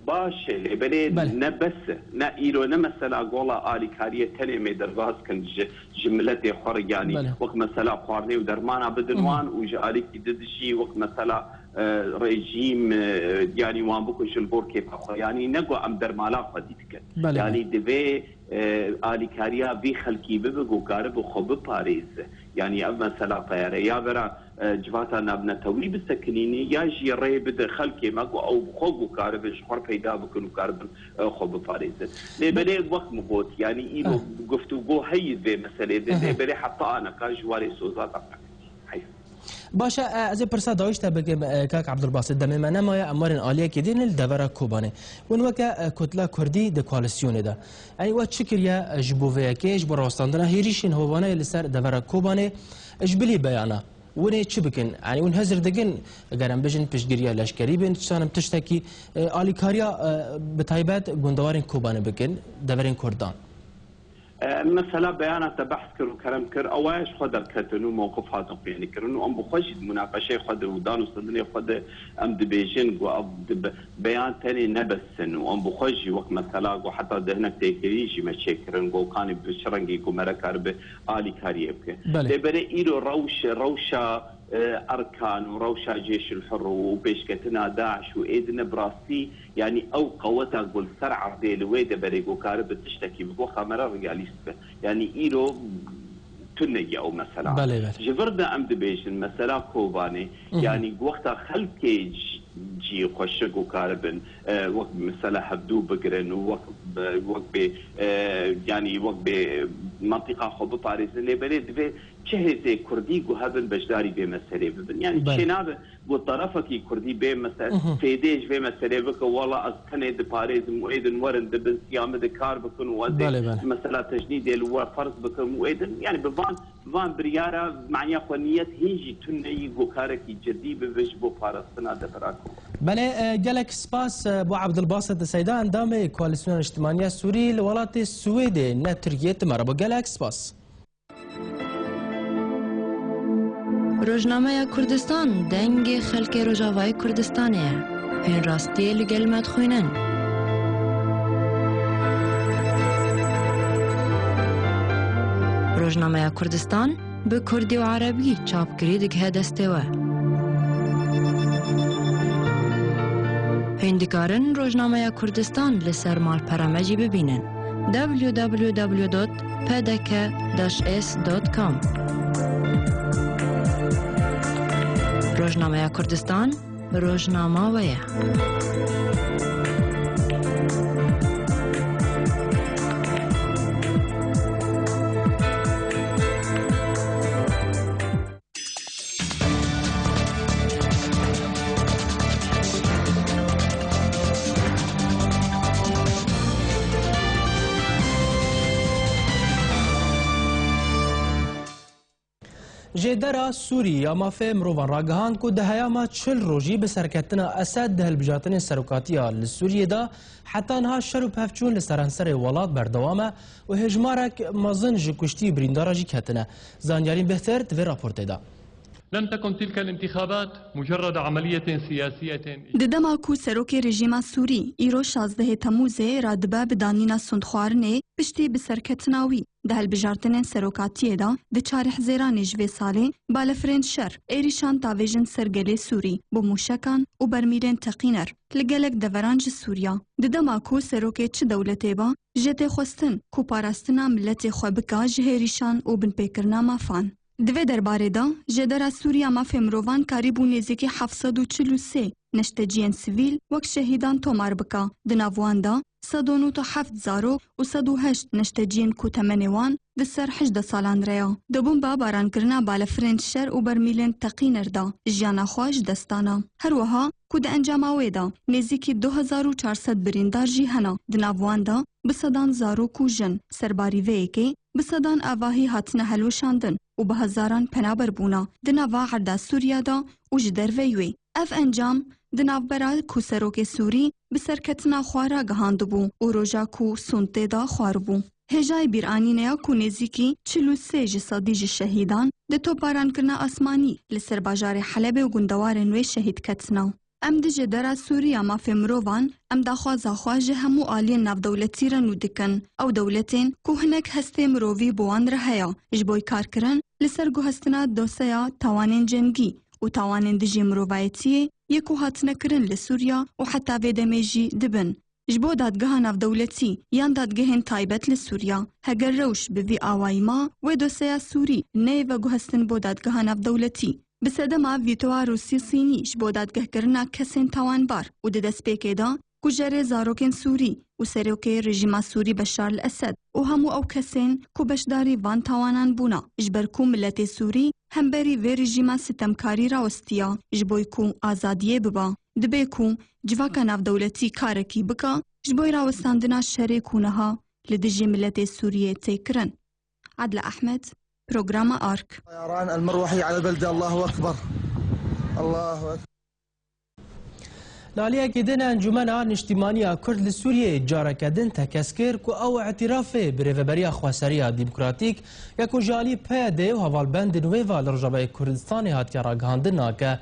baş e, lê belê Belê. ne bes e. Ne îro, ne mesela gola alîkariyê tenê me derbas kin ji, ji miletê xwe re, yanî Belê. wek mesela xwarinê û dermana bidin Hı hı. wan û ji alîkî di dijî wek mesela, e, rejîm, e, yanî wan bikujin li gor kêfa xwe. Yanî ne ku em dermala xwe dî dikin. Belê, Yanî belê. divê, e, alîkariya vî xelkî bibe ku karibe xwe biparêze. Yanî ev mesela teyare ya vera, e, civata navnetewî bisekinînî ya jî rê bide xelkê me ku ew bi xwe ku karibin ji xwe peyda bikin û karibin, e, xwe biparêzin. Lê belê wek min got, yanî îro Ah. guftûgo heye vê meselê de, Aha. lê belê heta aneka ji warê soza da Heyf. Baş e, ez ê pirsa dawîş te bikim, e, kak Abdulbasit, demê me nemaye, em werin aliyekê dînin li devera Kobanê. Hûn weke, e, Kutla Kurdî di koalîsyonê de. Yanî we çi kiriye, e, ji bo vê yekê, ji bo rawestandina hêrîşên hovane li ser devera Kobanê, e, ji bilî beyana? Hûn ê çi bikin? Yanî hûn hizir dikin, eger em bijin piştgiriya leşkerî bin, diçanim tiştekî, e, alîkariya, e, bi taybet gundewarên Kobanê bikin, deverên Kurdan? E, mesela beyana te behs kir û kerem kir, ew ji xwe derketin û mewqif hatin xuyanîkirin û em bi xwe jî di munaqeşeyê xwe de û dan û stendinê xwe de em dibêjin ku ev dibe-, beyan tenê ne bes in û em bi xwe jî wek mesela ku heta di hinek têkilî jî me çêkirin ku kanî bi çi rengî ku mere karibe alîkariyê bike. Belê. Lê belê îro rewş, rewşa, e, erkan û rewşa Cêşil Hur û pêşketina DAIŞ û êdine bi rastî, yanî ew qeweta ku li ser erdê li wê deverê ku karibe tiştekî bi goxa me re realîst be. Yanî îro tune ye ew mesela. Belê, belê. Ji vir de em dibêjin mesela Kobanê, Mhm. yanî wexta xelkê c-, cî xweşik û karibin, e, wek mesela hevdû bigirin û wek bi, wek bê, e, yanî wek bê mentiqa xwe biparêzin. Lê belê divê çi hêzê kurdî ku hebin beşdarî vê meselê bibin. Yanî Belê. çênabe ku terefekî kurdî bê mese-, Mhm. fêdê ji vê meselê bike, wela ez tenê diparêzim û êdin werin di bin siya min de kar bikin û ez ê Belê, belê. mesela tecnîdê li we ferz bikim û êdin, yanî bi van, van biryara, maniya xwe niyet hîn jî tune yî ku karekî cidî bibe ji bo parastina devera Kobanê. Belê, e, gelek spas, e, bo Abdulbasit Seyda, endamê Koalîsyona Niştimaniya Sûrî li welatê Swêdê, ne Tirkiyê, tu me re bo. Gelek spas. Rojnameya Kurdistan, dengê xelkê Rojavayê Kurdistanê ye. Hûn rastiyê li gel me dixwînin. Rojnameya Kurdistan bi kurdî û erebî çapkirî digihe destê we. Hûn dikarin Rojnameya Kurdistan li ser malpera me jî bibînin. W W W dot P D K dash S dot com. Rojnameya Kurdistan, rojnama we ye. Jêdera Sûrî ya mafê mirovan ragihand ku di heyama çil rojî bi serketina Esed di hilbijartinên serokatiya li Sûriyê de heta niha şer û pevçûn li seranserê welat berdewam e û hêjmarek mezin ji kuştî û birîndara jî ketine. Zanyarîn bêhtir di vê raportê de. لم تكن تلك الانتخابات مجرد عملية سياسية. Di dema ku serokê rejîma Sûrî îro şazdehê Temûzê radibe bi danîna sondxwarinê piştî bi serketina wî di hilbijartinên serokatiyê de di çarê Hizêranê ji vê salê balefirên şer êrîşan tavêjin ser gelê Sûrî bi mûşekan û bermîlên teqîner li gelek deveran ji Sûriya. Di dema ku serokê çi dewletê be, jê tê xwestin ku parastina miletê xwe bike ji hêrîşan û binpêkirina mafan. Di vê derbarê de, Jêdera Sûrî ya Mafê Mirovan karîbû nêzîkî heft sed û çil û sê neşteciyên sivîl wek şehîdan tomar bike. Di nav wan de sed û nod û heft zarok û sed û heşt neşteciyên ku temenê wan di ser hejdeh salan re ya. Di bomba barankirina balefirên şer û bermîlên teqîner de jiyana xwe ji dest dana. Her wiha ku di encama wê de nêzîkî du hezar û çar sed birîndar jî hene. Di nav wan de bi sedan zarok û jin. Serbarî vê yekê bi sedan avahî hatine hilweşandin û bi hezaran penaber bûne di nava erda Sûriya de û ji derveyî wê. Ev encam di navbera ku serokê Sûrî bi serketina xwe ragihandibû û roja ku sûnd tê de xwaribû. Hêjayî bîranînê ya ku nêzîkî çil û sê ji sedî ji şehîdan di topbarankirina asmanî li ser bajarê Helebê û gundewarên wê şehîd ketine. Em di Jêdera Sûrî ya Mafê Mirovan, em daxwaza xwe ji hemû aliyên navdewletî re nû dikin. Ew dewletên ku hinek hestê mirovî bi wan re heye, ji bo karkirin li ser guhestina doseya tawanên cengî û tawanên dijî mirovayetiyê yê ku hatine kirin li Sûriya û heta vê demê jî dibin. Ji bo dadgeha navdewletî yan dadgehên taybet li Sûriya, heger rewş bi vî awayî ma, wê doseya Sûrî neyê veguhestin bo dadgeha navdewletî. Bi sedema vîtoya Rûsî-Sînî ji bo dadgehkirina kesên tawanbar û di destpêkê de kujerê zarokên Sûrî û serokê rejîma Sûrî Beşar el-Esed û hemû ew kesên ku beşdarî van tawanan bûne, ji ber ku miletê Sûrî hemberî vê rejîma sitemkarî rawestiya ji bo ku azadiyê bibe. Dibe ku civaka navdewletî karekî bike ji bo rawestandina şerê ku niha li dijî miletê Sûriyê tê kirin. Adile Ehmed, Programa Ark. طيران المروحي على البلدة. الله أكبر. الله أكبر. Li aliyekî din Encûmena Niştîmaniya Kurd li Sûriyê careke din tekez kir ku ew îtirafê bi Rêveberiya Xweseriya Demokratîk ya ku ji alî P Y D û hevalbendên wê ve li Rojavayê Kurdistanê hatiye ragihandin nake.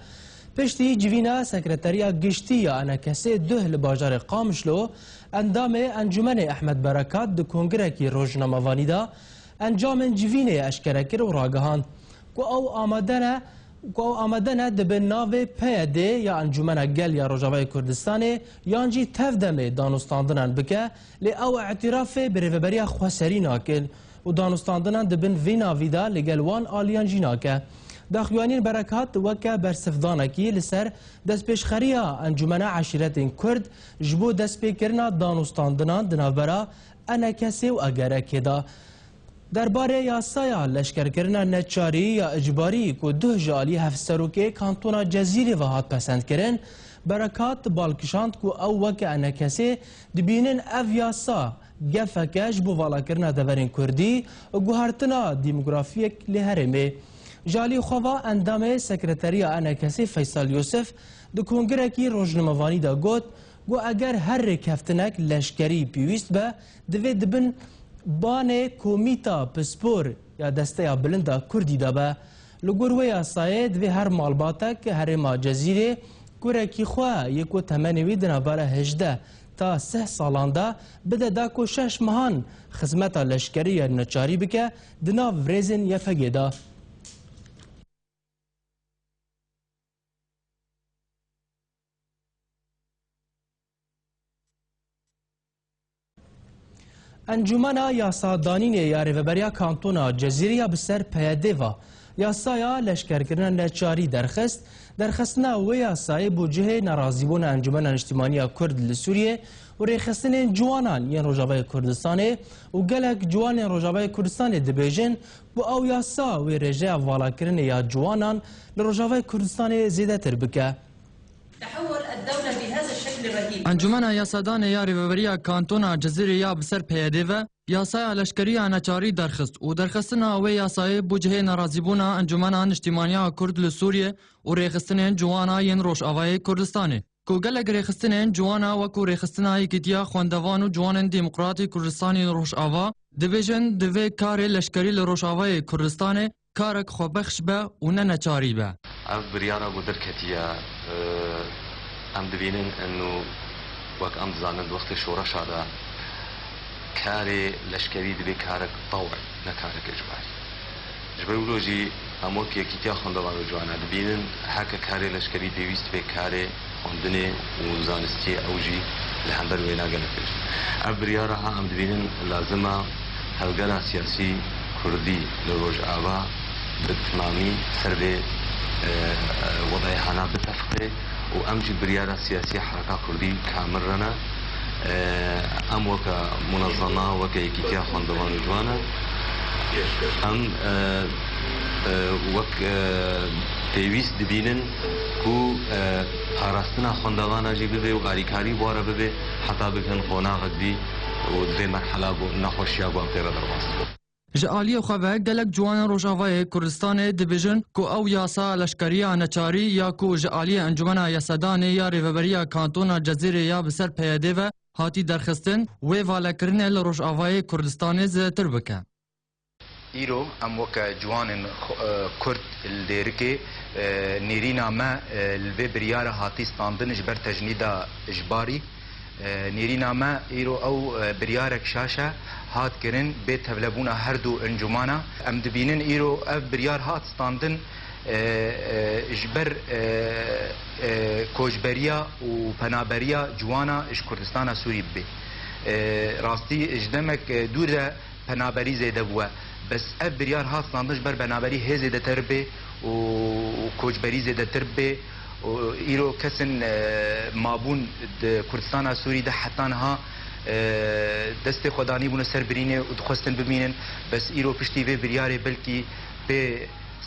Piştî civîna Sekreteriya Giştî ya E N K S'ê duh li bajarê Qamişlo, endamê Encûmenê Ehmed Berekat di kongirekî rojnamevanî de encamên civînê eşkere kir û ragihand ku ew amade ne, ku ew amade ne di bin navê P Y D ya Encûmena Gel ya Rojavayê Kurdistanê yan jî TEV-DEMê danûstandinan bike, lê ew îtirafê bi Rêveberiya Xweserî nakin û danûstandinan di bin vî navî de li gel wan aliyan jî nake. Daxuyaniyên Berekat weke bersivdanekî li ser destpêşxeriya Encûmena Eşîretên Kurd ji bo destpêkirina danûstandinan di navbera E N K S'ê û E G R K'ê de. Derbarê yasaya leşkerkirina neçarî ya icbarî ku duh ji alî Hevserokê Kantona Cezîrê ve hat pesendkirin, Berekat bal kişand ku ew weke E N K S'ê dibînin ev yasa gefeke ji bo valakirina deverên kurdî û guhertina demografiyek li herêmê. Ji alî xwe ve endamê Sekreteriya E N K S'ê Feysal Yûsif di kongirekî rojnamevanî de got, got, eger her rêkeftinek leşkerî pêwîst be, divê di bin banê Komîta Pispor ya Desteya Bilind a Kurdî de be. Li gor wê yasayê divê her malbatek herêma Cezîrê kurekî xwe yê ku temenê wî di navbera hejdeh ta sih salan de bide da ku şeş mehan xizmeta leşkerî ya neçarî bike di nav rêzên Y P G'ê de. Encûmena Yasadanînê ya Rêveberiya Kantona Cezîrê ya bi ser P Y D ve yasaya leşkerkirina neçarî derxist. Derxistina wê yasayê bû cihê nerazîbûna Encûmena Niştîmanî ya Kurd li Sûriyê û rêxistinên ciwanan yên Rojavayê Kurdistanê û gelek ciwanên Rojavayê Kurdistanê dibêjin ku ew yasa wê rêjeya valakirinê ya ciwanan li Rojavayê Kurdistanê zêdetir bike. تحول الدولة بهذا الشكل الرهيب. Encûmena Yasadanê ya Rêveberiya Kantona Cizîrê ya bi ser P Y D ve yasaya leşkerî ya neçarî derxist û derxistina wê yasayê bû cihê nerazîbûna Encûmena Niştîmaniya Kurd li Sûriyê û rêxistinên ciwana yên Rojavayê Kurdistanê. Ku gelek rêxistinên ciwana wekû rêxistina Yekîtiya Xwendevan û Ciwanên Demokratî Kurdistanê Rojava dibêjin, divê karê leşkerî li Rojavayê Kurdistanê karek xwebexş be û ne neçarî be. Ev biryara ku derketiye, e, em dibînin eno, wek em dizanin di wextê şoreşa de karê leşkerî dibê karek tew'î, ne karek icbarî. Ji ber wilo jî em wek Yekîtiya Xwendevan û Ciwana dibînin, heke karê leşkerî pêwîst be karê xwendinê û zanistiyê, ew jî li hember wêna gelek tê. Ev biryara ha em dibînin lazim e hevgera siyasî kurdî li Rojava bi timamî ser vê, e, e, wedayê hana bitefiqe û em jî biryara siyasî hereka kurdî kamil re ne. E, em weke munezema, weke Yekîtiya Xwendevan û Ciwana, em, e, e, wek, e, pêwîst dibînin ku, e, parastina xwendevana jî bibe û alîkarî bi wan re bibe, heta bikin qonaxek dî û di vê merhela ku nexweşiya ku em tê re derbas dibin. Ji aliyê xwe ve gelek ciwanên Rojavayê Kurdistanê dibêjin ku ew yasa leşkeriya neçarî ya ku ji aliyê Encûmena Yasadanê ya Rêveberiya Kantona Cezîrê ya bi ser P Y D ve hatî derxistin, wê valekirinê li Rojavayê Kurdistanê zêdetir bike. Îro em weke ciwanên xwe, e, Kurd li Dêrikê, e, nêrîna me, e, li vê biryara hatî standin ji ber tecnîda ijbarî. E, nêrîna me îro ew, e, biryarek şaş e, hat kirin bê tevlebûna her du encûmana. Em dibînin îro ev biryar hat standin, e, e, ji ber, e, e, koçberiya û penaberiya ciwana ji Kurdistana Sûrî bibe. E, rastî ji demek, e, dûr de penaberî zêde bûye. Bes ev biryar hat standin ji ber penaberî hê zêdetir bê û, û koçberî zêdetir bê. Û îro kesên, e, mabûn di Kurdistana Sûrî de heta niha, e, destê xwe danîbûne ser birînê û dixwestin bimînin. Bes îro piştî vê biryarê belkî pê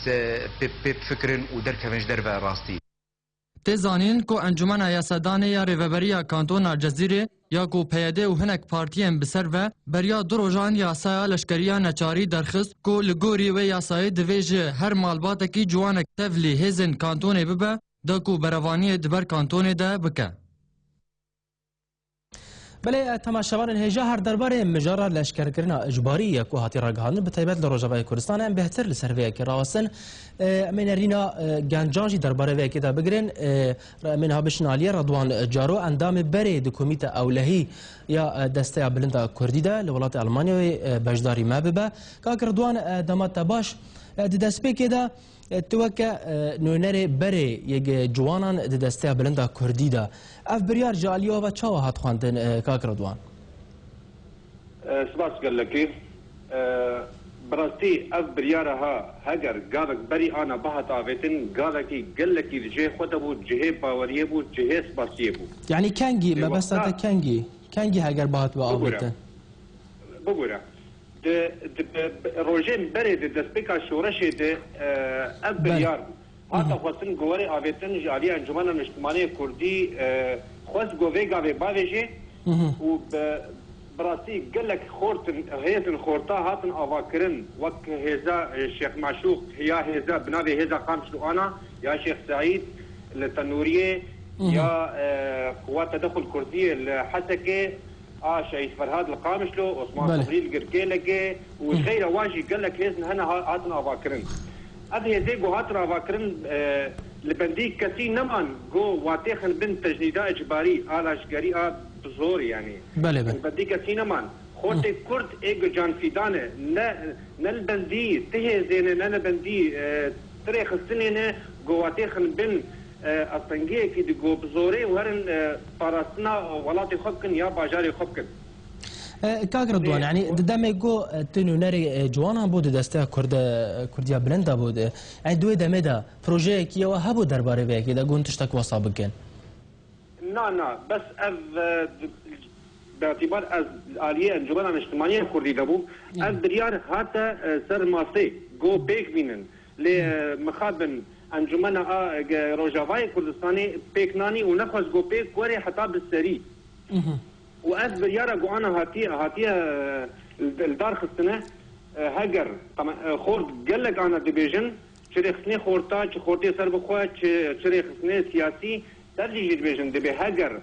se-, pê, pê bifikirin û derkevin ji derve rastî. Tê zanîn ku Encûmena Yasadanê ya Rêveberiya Kantona Cezîrê ya ku P Y D û hinek partiyên bi ser ve beriya du rojan yasaya leşkeriya neçarî derxist ku li gorî wê yasayê divê ji her malbatekî ciwanek tevlî hêzên kantonê bibe, da ku berevaniyê di ber kantonê de bike. Belê, e, temaşevanên hêja her derbarê mijara leşkerkirina icbarî ye ku hatî ragihandin, bi taybet li Rojavayê Kurdistanê em bêhtir li ser vê yekê rawestin. E, em ê nerîna, e, gencan jî derbarê vê yekê de bigirin. E, em ê niha bişin aliyê Redwan Caro, endamê berê di Komîte Ewlehî ya, e, Desteya Bilind a Kurdî de li welatê Almanyayê, e, beşdarî me bibe. Kak Redwan, e, dema te baş. E, di destpêkê de E, tu weke, e, nûnerê berê yek, e, ciwanan di desteya bilind a kurdî de. Ev biryar ji aliyê we ve çawa hat xwendin, e, kak Ridwan? E, spas gelekî. E, bi rastî ev biryara ha, heger gavek berî ana bihat avêtin, gavekî gelekî di cihê xwe de bû, cihê baweriyê bû, cihê spasiyê bû. Yanî kengî, Ê mebesta wexta te kengî? Kengî heger bihat be Bibûre. avêtin? Bibûre. Di, di, bi, bi, rojên berê di destpêka şoreşê de, e, ev Belê. biryar bû. Hate Mhm. xwestin ku were avêtin ji alî Encûmena Niştimanî Kurdî, e, xwest ku vê gavê bavêjê Mhm. û bi, bi rastî gelek xortin, hêzin xorta hatin avakirin, wek hêza, e, Şêx Maşûq ya hêza, bi navê hêza Qamişlo Ana, ya Şêx Seîd li Tenûriyê, Mhm. ya, e, Quweta Dexul Kurdiyê li Hesekê, a Şehîd Ferhad li Qamişlo, Osman Belê. Sebrî li Girkêlekê û ji Hı. xeyra wan jî gelek hêzin hene ha-, hatin avakirin. Ev hêzê ku hatin avakirin, e, li bendî kesî neman ku watê xin bin tecnîda icbarî, a leşkerî a bi zor, yanî. Belê, belê. Li bendî kesî neman. Xortê Hı. Kurd ê ku canfîdan e, ne, ne li bendî ti hêzê ne, ne li bendî, e, ti rêxistinê ne, ku watê xin bin, e, astengiyekî di ku bi zorê û herin, e, parastina welatê xwe bikin ya bajarê xwe bikin. E, kak Ridwan, Ê, yanî di demê ku, e, tu nûnerê, e, ciwanan bû di desteya Kurd, e, Kurdiya Bilind de bû, de, yanî di wê demê de projeyekî ya we hebû derbarê vê yekê de, ku hûn tiştek wesa bikin? Na, na, bes ev, e, di, bi îtibar ez aliyê Encûmena Niştimanî ya Kurdî de bûm, Hı. ev biryar hate, e, ser masê, ku pêk bînin. Lê, Hı. e, mixabin Encûmena a, e, Rojavayê Kurdistanê pêk nanî û nexwest ku pêk were heta bi serî. Û ev biryara ku ana hatiye, hatiye, e, li, li dar xistine, e, heger, e, xort gelek ana dibêjin, çi rêxistinê xorta, çi xortê serbixwe, çi, çi rêxistinê siyasî, tev jî dibêjin, dibê heger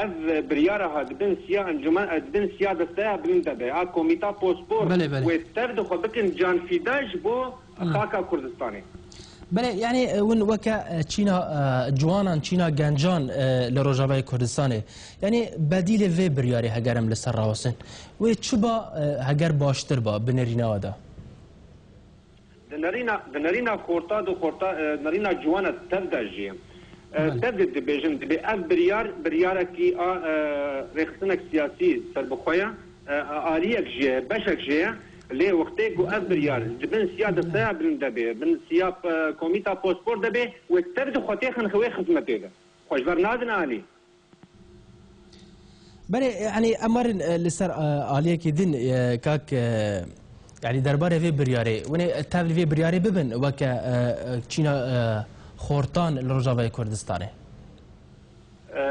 ev biryara ha dibin siya encûmen, e, dibin siya desteya bilind de be, a komîta pospor Belê, belê. wê tev dixwe bikin canfîda ji bo Hı. xaka Kurdistanê. Belê, yanî, e, hûn weke, e, çîna, e, ciwanan, çîna gencan, e, li Rojavayê Kurdistanê, yanî bedîlê vê biryarê heger em li ser rawestin, wê çi ba, e, heger baştir ba bi nerîna we de? Di nerîna, di nerîna xorta, di xorta, e, nerîna ciwana tev de jî, e, Belê. tev de dibêjin, dibê ev biryar, biryarekî a, e, rêxistinek siyasî serbixwe ye, e, a, aliyek jê ye, beşek jê ye. Lê wextê ku ev biryar di bin siya desteya bilind de bê, bin siya, e, komîta pospor de bê, wê tev dixwe têxin wê xizmetê de. Xwe ji ber nadin alî. Belê, yanî em werin, e, li ser, e, aliyekî din, e, kak, e, yanî derbarê vê biryarê, hûn ê tev li vê biryarê bibin weke, e, e, çîna, e, xortan li Rojavayê Kurdistanê? E,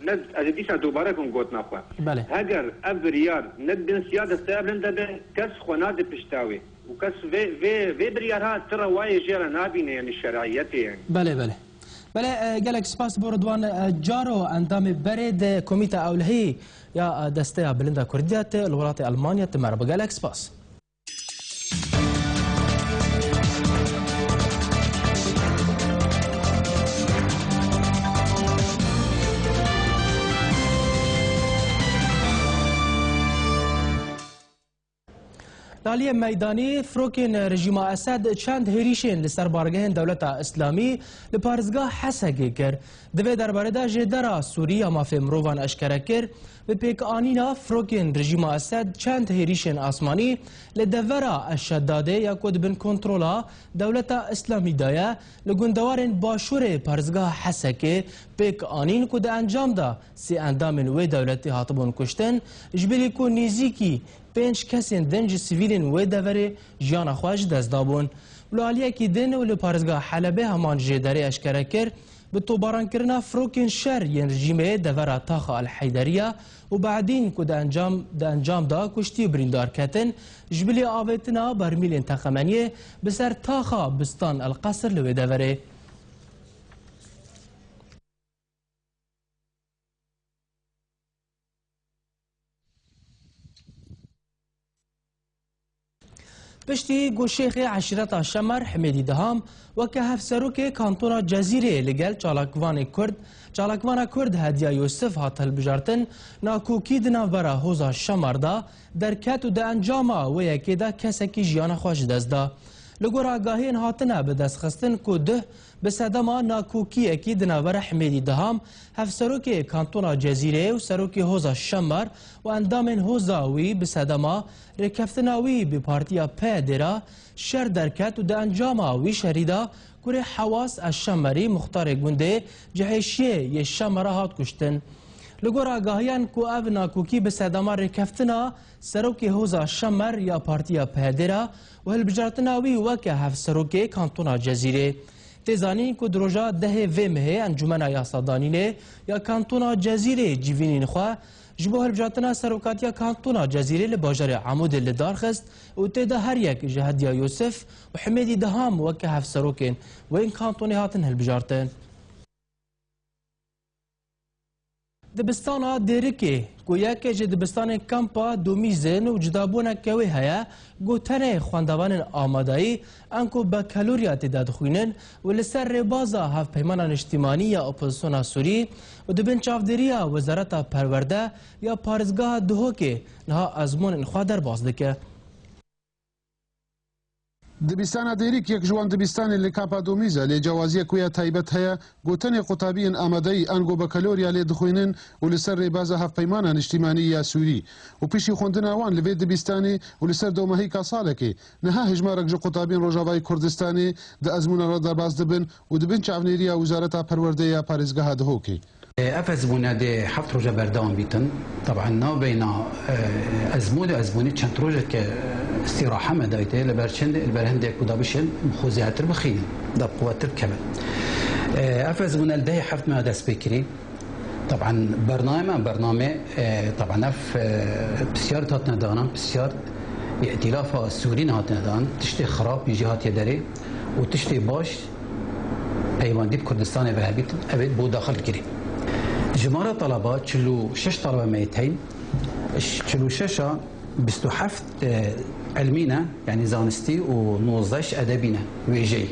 ne, ez ê dîsa dubare bikim gotina xwe. Belê. Heger ev biryar ne di bin siya desteya bilind de be, kes xwe nade pişta wê. Û kes vê, vê, vê biryara ti rewayê jê re nabîne, yanî şer'iyetê, yanî. Belê, belê. Belê, e, gelek spas bo Ridwan, e, Caro, endamê berê di Komîta Ewlehî ya, e, Desteya Bilind a Kurdî de, tu li welatê Elmanya, tu me re bi gelek spas. Li aliyê meydanî, firokên rejîma Esed çend hêrîşên li ser bargehên Dewleta Îslamî li parêzgeha Hesekê kir. Di vê derbarê de jêdera Sûrî ya mafê mirovan eşkere kir, bi pêkanîna firokên rejîma Esed çend hêrîşên asmanî li devera Eşşedadê ya ku di bin kontrola Dewleta Îslamî de ye, li gundewarên başûrê parêzgeha Hesekê pêk anîn ku di encam de sê endamên wê dewletê hatibûn kuştin, ji bilî ku nêzîkî pênc kesên din ji sivîlên wê deverê jiyana xwe ji dest dabûn. Li aliyekî din û li parêzgeha Helebê heman jêderê eşkere kir, bi topbarankirina firokên şer yên rejîmê devera taxa El Heyderiya û Badîn ku di encam, di encam de kuştî û birîndar ketin, ji bilî avêtina bermîlên teqemeniyê bi ser taxa Bistan El Qesir li wê deverê. Piştî ku şêxê eşîreta Şemer Himêdî Diham weke hevserokê kantona Cezîrê li gel çalakvanê Kurd, çalakvana Kurd Hediya Yûsif hat hilbijartin, nakokî di navbera hoza Şemer de derket û di encama wê yekê de kesekî jiyana xwe ji dest da. Li gor agahiyên hatine bi dest xistin ku duh bi sedema nakokiyekî di navbera Himêdî Diham, hevserokê kantona Cezîrê û serokê hoza Şemer û endamên hoza wî bi sedema rêkeftina wî bi partiya P Y D'ê re şer derket û di encama wî şerî de kurê Hewas Ez Şemerî muxtarê gundê Cihêşiyê yê Şemera hat kuştin. Li gor agahiyan ku ev nakokî bi sedema rêkeftina serokê hoza Şemer ya partiya P Y D'ê re û hilbijartina wî weke hevserokê kantona Cezîrê. Tê zanîn ku di roja dehê vê mehê Encûmena Yasadanînê ya Kantona Cezîrê civînên xwe ji bo hilbijartina serokatiya Kantona Cezîrê li bajarê Amûdê li dar xist û tê de her yek ji Hediya Yûsif û Himêdî Diham weke hevserokên wê kantonê hatin hilbijartin. Dibistana Dêrikê, ku yek ji dibistanên kampa Domîz in û cudabûneke wê heye, ku tenê xwendevanên amadeyî, anku bakalorya tê de dixwînin û li ser rêbaza Hevpeymana Niştimanî ya Opozisyona Sûrî û di bin çavdêriya Wezareta Perwerde ya Parêzgeha Duhokê niha ezmûnên xwe derbas dike. Dibistana Dêrîk yek ji wan dibistanên li Kapa Domîz e, lê cewaziyek wê ya taybet heye, ku tenê qutabiyên amadeyî ango bakalorya lê dixwînin û li ser rêbaza Hevpeymana Niştimanî ya Sûrî û piştî xwendina wan li vê dibistanê û li ser domahîka salekê, niha hejmarek ji qutabiyên Rojavayê Kurdistanê di ezmûnan re derbas dibin û di bin çavnêriya Wezareta Perwerdeyê ya Parêzgeha Dihokê. Ev ezmûne dê heft roje berdewam bîtin. Taban navbeyna, e, ezmûn û ezmûnî çend rojeke, e, îstîrahe me daytê, li ber çend, li ber hindê ku da bişên xwe zêdetir bixînin, da bi quwettir bikevin. E, ev ezmûne li dehê heft me dest pê kirî. Taban bername, bername, e, taban ev, e, pisyar hatine danan, pisyar Îtîlafa Sûrî hatine dan, tiştê xirab jî hatiye derê û tiştê baş peywendî bi Kurdistanê ve hebît, ev ê bo daxil kirî. Jimara talaba çil û şeş talaba me yê teyn, çil û şeş a bîst û heft, e, ilmî ne, yanî zanistî û nozdeh edebî ne, wêjeyî.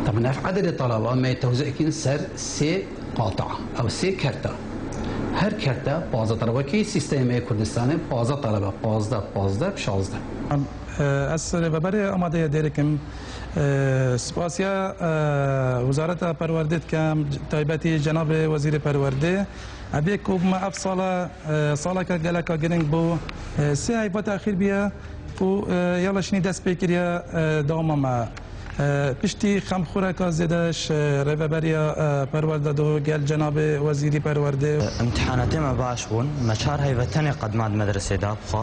Taban ev ededê talaba me tewzî kîn ser sê qata, ew sê kerta. Her kerta pazdeh talaba, wekî sîstemê Kurdistanê pazdeh talaba, pazdeh, pazdeh, şazdeh. Ez rêveberê amadeyê dêrê kim. E, spasiya, e, Wezareta Perwerdê dikim, taybetî Cenabê Wezîrê Perwerdê. Evê ku me ev sala, e, saleke geleka girîng bû. E, sê heyva texîr bûye û, e, ya leşinî dest pê kiriye, e, dewama me. E, piştî xemxureka zêde ji rêveberiya, e, perwerde do gel cenabê wezîrî perwerdê. Îmtîhanatê me baş bûn. Me çar heyve tenê qedma di medresê de bixwe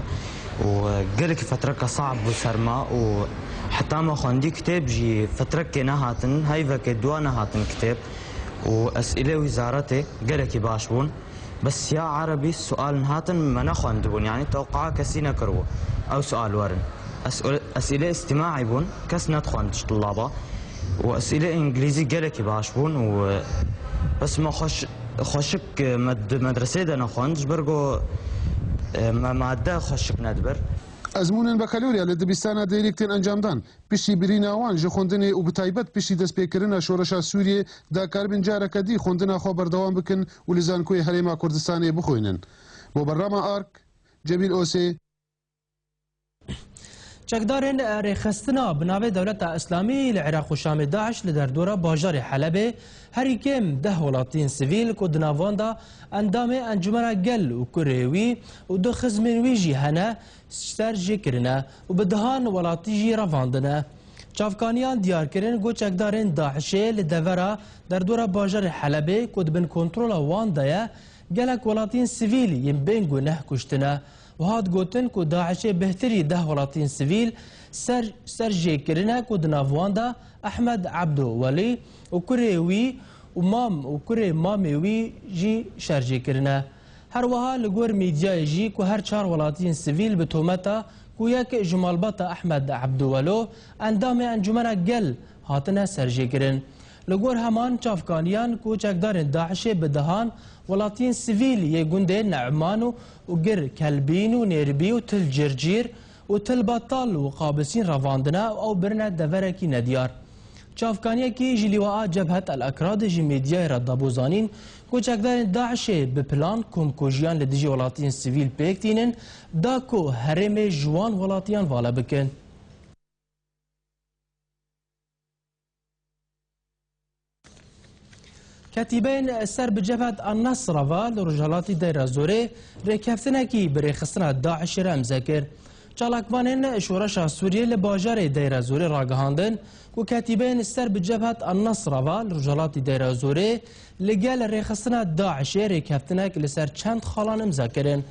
û, e, gelekî fetreka sab bû ser me û heta me xwendî kitêb jî fetrekê nehatin, heyvekê dua nehatin kitêb û esîlê wîzaretê gelekî baş bûn. Bes ya erebî sual hatin me nexwendibûn, yanî tewqaa kesî nekiribû ew sual werin. Es-, esîlê îstîmaî bûn, kes nedixwend ji tulaba. Û esîlê îngilîzî gelekî baş bûn û, e, bes me xweş-, xweşik, e, me di medresê de nexwend, ji ber ku, e, me madde xweşik nedibir. Ezmûnên bekaloriya li dibistana Dêrîk tên encamdan. Piştî birîna wan ji xwendinê û bi taybet piştî destpêkirina şoreşa Sûriyê, dikaribin careke dî xwendina xwe berdewam bikin û li Zankoyê Herêma Kurdistanê bixwînin. Bo berama Ark, Cemîl Osê. Çekdarên rêxistina bi navê Dewleta Îslamî li Iraq û Şamê DAIŞ li derdora bajarê Helebê herî kêm deh welatiyên sivîl ku di nav wan de endamê Encûmena Gel û kurê wî û du xizmên wî jî hene, serjê kirine û bi dehan welatî jî revandine. Çavkaniyan diyar kirin ku çekdarên DAIŞê li devera derdora bajarê Helebê ku di bin kontrola wan de ye, gelek welatiyên sivîl yên bên guneh kuştine û hat gotin ku DAIŞê bêhtirî deh welatiyên sivîl ser, serjê kirine ku di nav wan de Ehmed Ebdo Welî û kurê wî û mam û kurê mamê wî jî şerjê kirine. Her wiha li gor medyayê jî ku her çar welatiyên sivîl bi tometa ku yek ji malbata Ehmed Ebdûwelo endamê Encûmena Gel hatine serjêkirin. Li gor heman çavkaniyan ku çekdarên DAIŞê bi dehan welatiyên sivîl yê gundê Ne'man û, û Gir Kelbîn û Nêrbî û Til Circîr û Til Batal û Qabisîn revandine û ew birine deverekî nediyar. Çavkaniyekî ji lîwaa Cebhet El Ekradê ji medyayê re dabû zanîn ku çekdarên DAIŞê bi plan komkujiyan li dijî welatiyên sivîl pêk tînin, da ku herêmê ji wan welatiyan vala bikin. Ketîbeyên ser bi Cebhet An-Nasra ve li rojhelatî Deyra Zorê rêkeftinekî bi rêxistina DAIŞê re imze kir. Çalakvanên Şoreşa Sûriyê li bajarê Deyra Zorê ragihandin ku ketîbeyên ser bi Cebhet An-Nasra ve li rojhelatî Deyra Zorê li gel rêxistina DAIŞê rêkeftinek li ser çend xalan imze kirin.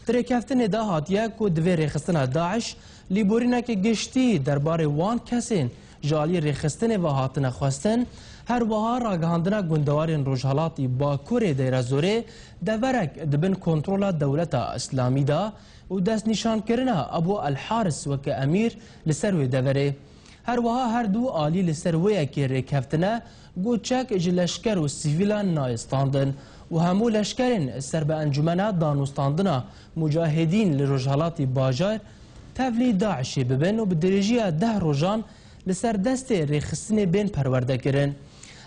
Di rêkeftinê de hatiye ku divê rêxistina DAIŞ lêborîneke giştî derbarê wan kesên ji aliyê rêxistinê ve hatine xwestin, her wiha ragihandina gundewarên rojhelatî Bakurê Deyra Zorê deverek di bin kontrola Dewleta Îslamî de û destnîşankirina Ebû El Haris weke emîr li ser wê deverê. Her wiha her du alî li ser wê yekê rêkeftine, got çek ji leşker û sivîlan nayê standin û hemû leşkerên ser bi Encûmena Danûstandina Mucahedîn li Rojhelatî Bajar tevlî DAIŞê bibin û bi dirêjiya deh rojan li ser destê rêxistinê bên perwerdekirin.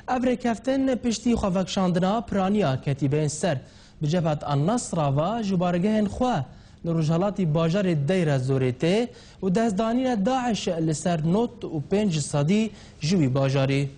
Ev rêkeftin piştî xwevekişandina piraniya ketîbeyên ser bi Cebhet An-Nasra ve ji bargehên xwe li rojhelatî bajarê Deyra Zorê tê û destdanîna DAIŞ li ser nod û pênc sedî ji wî bajarî.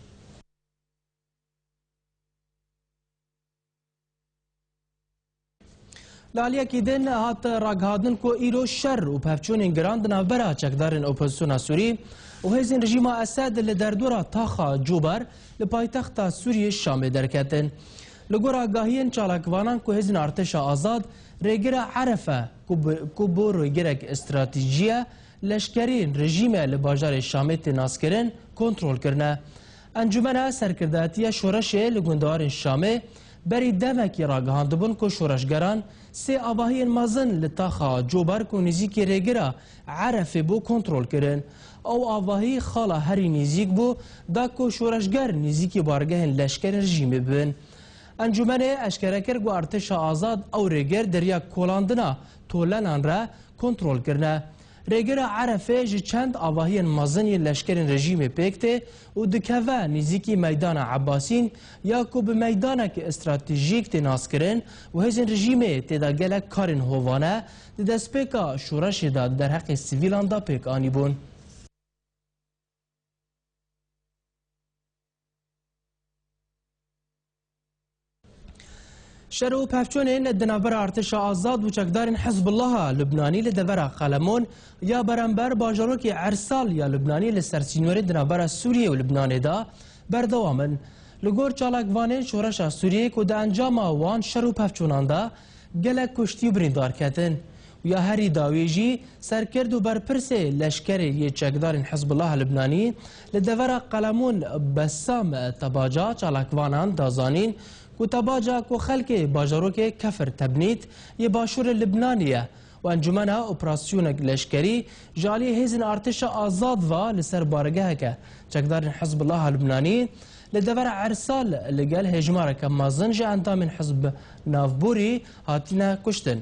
Li aliyekî din hat ragihandin ku îro şer û pevçûnên giran di navbera çekdarên opozisyona Sûrî û hêzên rejîma Esed li derdora taxa Cubar li paytexta Sûriyê Şamê derketin. Li gor agahiyên çalakvanan ku hêzên artêşa azad rêgira Erefe ku bi, ku bo rêgirek stratejî ye, leşkerî rejîmê li bajarê Şamê tê naskirin, kontrol kirine. Encûmena Serkirdatiya Şoreşê li gundewarên Şamê Berî demekî ragihandibûn ku şoreşgeran sê avahiyên mezin li taxa Coberg û nêzîkî rêgira Erefê bû kontrol kirin. Ew avahî xala herî nêzîk bû, da ku şoreşger nêzîkî bargehên leşkerên rejîmê bibin. Encûmenê eşkere kir ku artêşa azad ew rêgir di riya kolandina tolenan re kontrol kirine. Rêgira Erefê ji çend avahiyên mezin yên leşkerên rejîmê pêk tê û dikeve nêzîkî meydana Ebbasîn ya ku bi meydanek stratejîk tê naskirin û hêzên rejîmê tê de gelek karên hovane di destpêka şoreşê de di derheqê sivîlan de pêk anîbûn. Şer û pevçûnên di navbera artêşa azad û çekdarên Hizbullaha Lubnanî li devera Qelemon ya beramber bajarokê Ersal ya Lubnanî li ser sînorê di navbera Sûriyê û Lubnanê de berdewam in. Li gor çalakvanên şoreşa Sûriyê ku di encama wan şer û pevçûnan de gelek kuştî û birîndar ketin. Û ya herî dawî jî serkirt û berpirsê leşkerê yê çekdarên Hizbullah Libnanî li devera Qelemûn Bessam Tebaca çalakvanan da zanîn ku Tebaca ku xelkê bajarokê Kefir Tebnît yê başûrê Libnanê ye û encûmena operasyonek leşkerî ji aliyê hêzên artêşa azad ve li ser baregeheke çekdarên Hizbullah Libnanî li devera Ersal li gel hêjmareke mezin ji endamên hizb navborî hatine kuştin.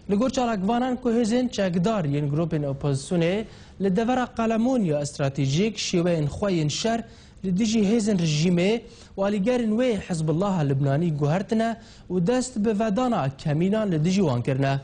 Li gor çalakvanan ku hêzên çekdar yên grûpên opozisyonê li devera Qelemûn ya stratejîk şêweyên xwe yên şer li dijî hêzên rejîmê û alîgerên wê Hizbullaha Libnanî guhertine û dest bi vedana kemînan li dijî wan kirine.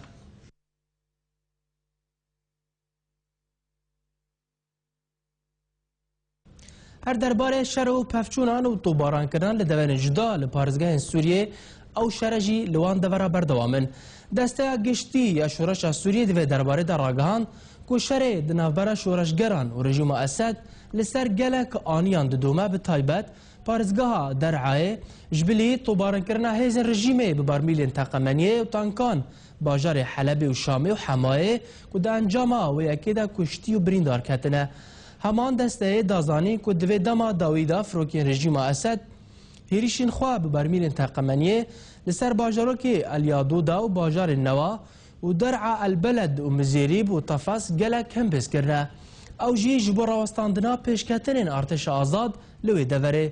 Her derbarê şer û pevçûnan û topbarankiran li deverên cuda li parêzgehên Sûriyê, ew şere jî li wan devera berdewam in. Desteya Giştî ya Şoreşa Sûriyê di vê derbarê de ragihand ku şerê di navbera şoreşgeran û rejîma Esed li ser gelek aniyan didome, bi taybet parêzgeha Der'ayê, ji bilî topbarinkirina hêzên rejîmê bi barmîlên teqemeniyê û tankan bajarê Helebê û Şamê û Hemayê ku di encama wê yekê de kuştî û birîndar ketine. Heman desteyê da zanîn ku di vê dema dawî de firokên rejîma Esed hêrişên xwe bi bermîlên teqemeniyê li ser bajarokê El Yadûda û bajarên Newa û Der'a El Beled û Mizêrîb û Tefes gelek hembêz kirine. Ew jî ji bo rawestandina pêşketinên artêşa azad li wê deverê.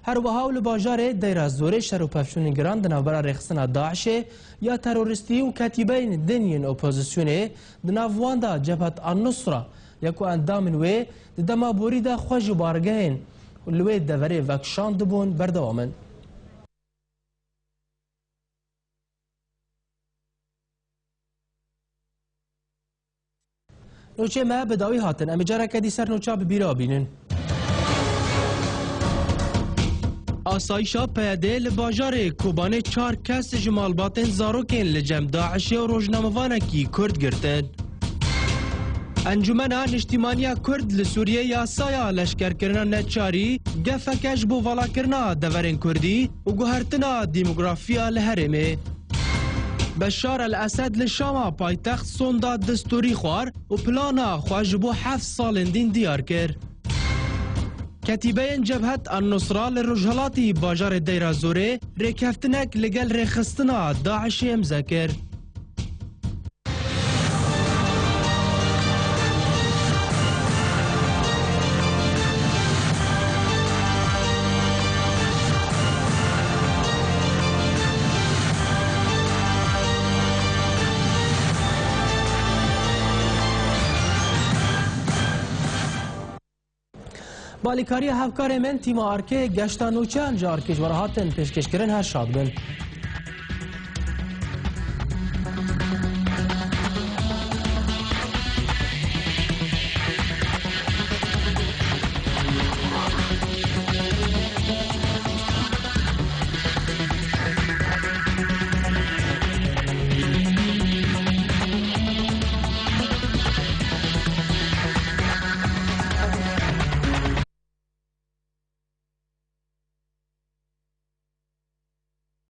Her wiha û li bajarê Deyra Zorê şer û pevçûnên giran di navbera rêxistina DAIŞê ya terorîstî û ketîbeyên din yên opozisyonê, di nav wan de Cebhet An-Nusra ya ku endamên wê di dema borî de xwe ji bargehên li wê deverê vekişandibûn, berdewam in. Nûçê me bi dawî hatin. Em ê careke dî ser nûça bi bîra bînin. Asayîşa P Y D li bajarê Kobanê çar kes ji malbatên zarokên li cem DAIŞê û rojnamevanekî Kurd girtin. Encûmena Niştîmaniya Kurd li Sûriyê yasaya leşkerkirina neçarî gefeke ji bo valakirina deverên Kurdî û guhertina demografiya li herêmê. Beşar El Esed li Şama paytext sonda destûrî xwar û plana xwe ji bo heft salên din diyar kir. Ketîbeyên Cebhet An-Nusra li rojhilatî bajarê Deyra Zorê rêkeftinek li gel rêxistina DAIŞê imze kir. Balîkariya hevkarê min, tîma Arkê, geşta nûçeyan ji Arkê ji we re hatin pêşkêşkirin, her şad bin.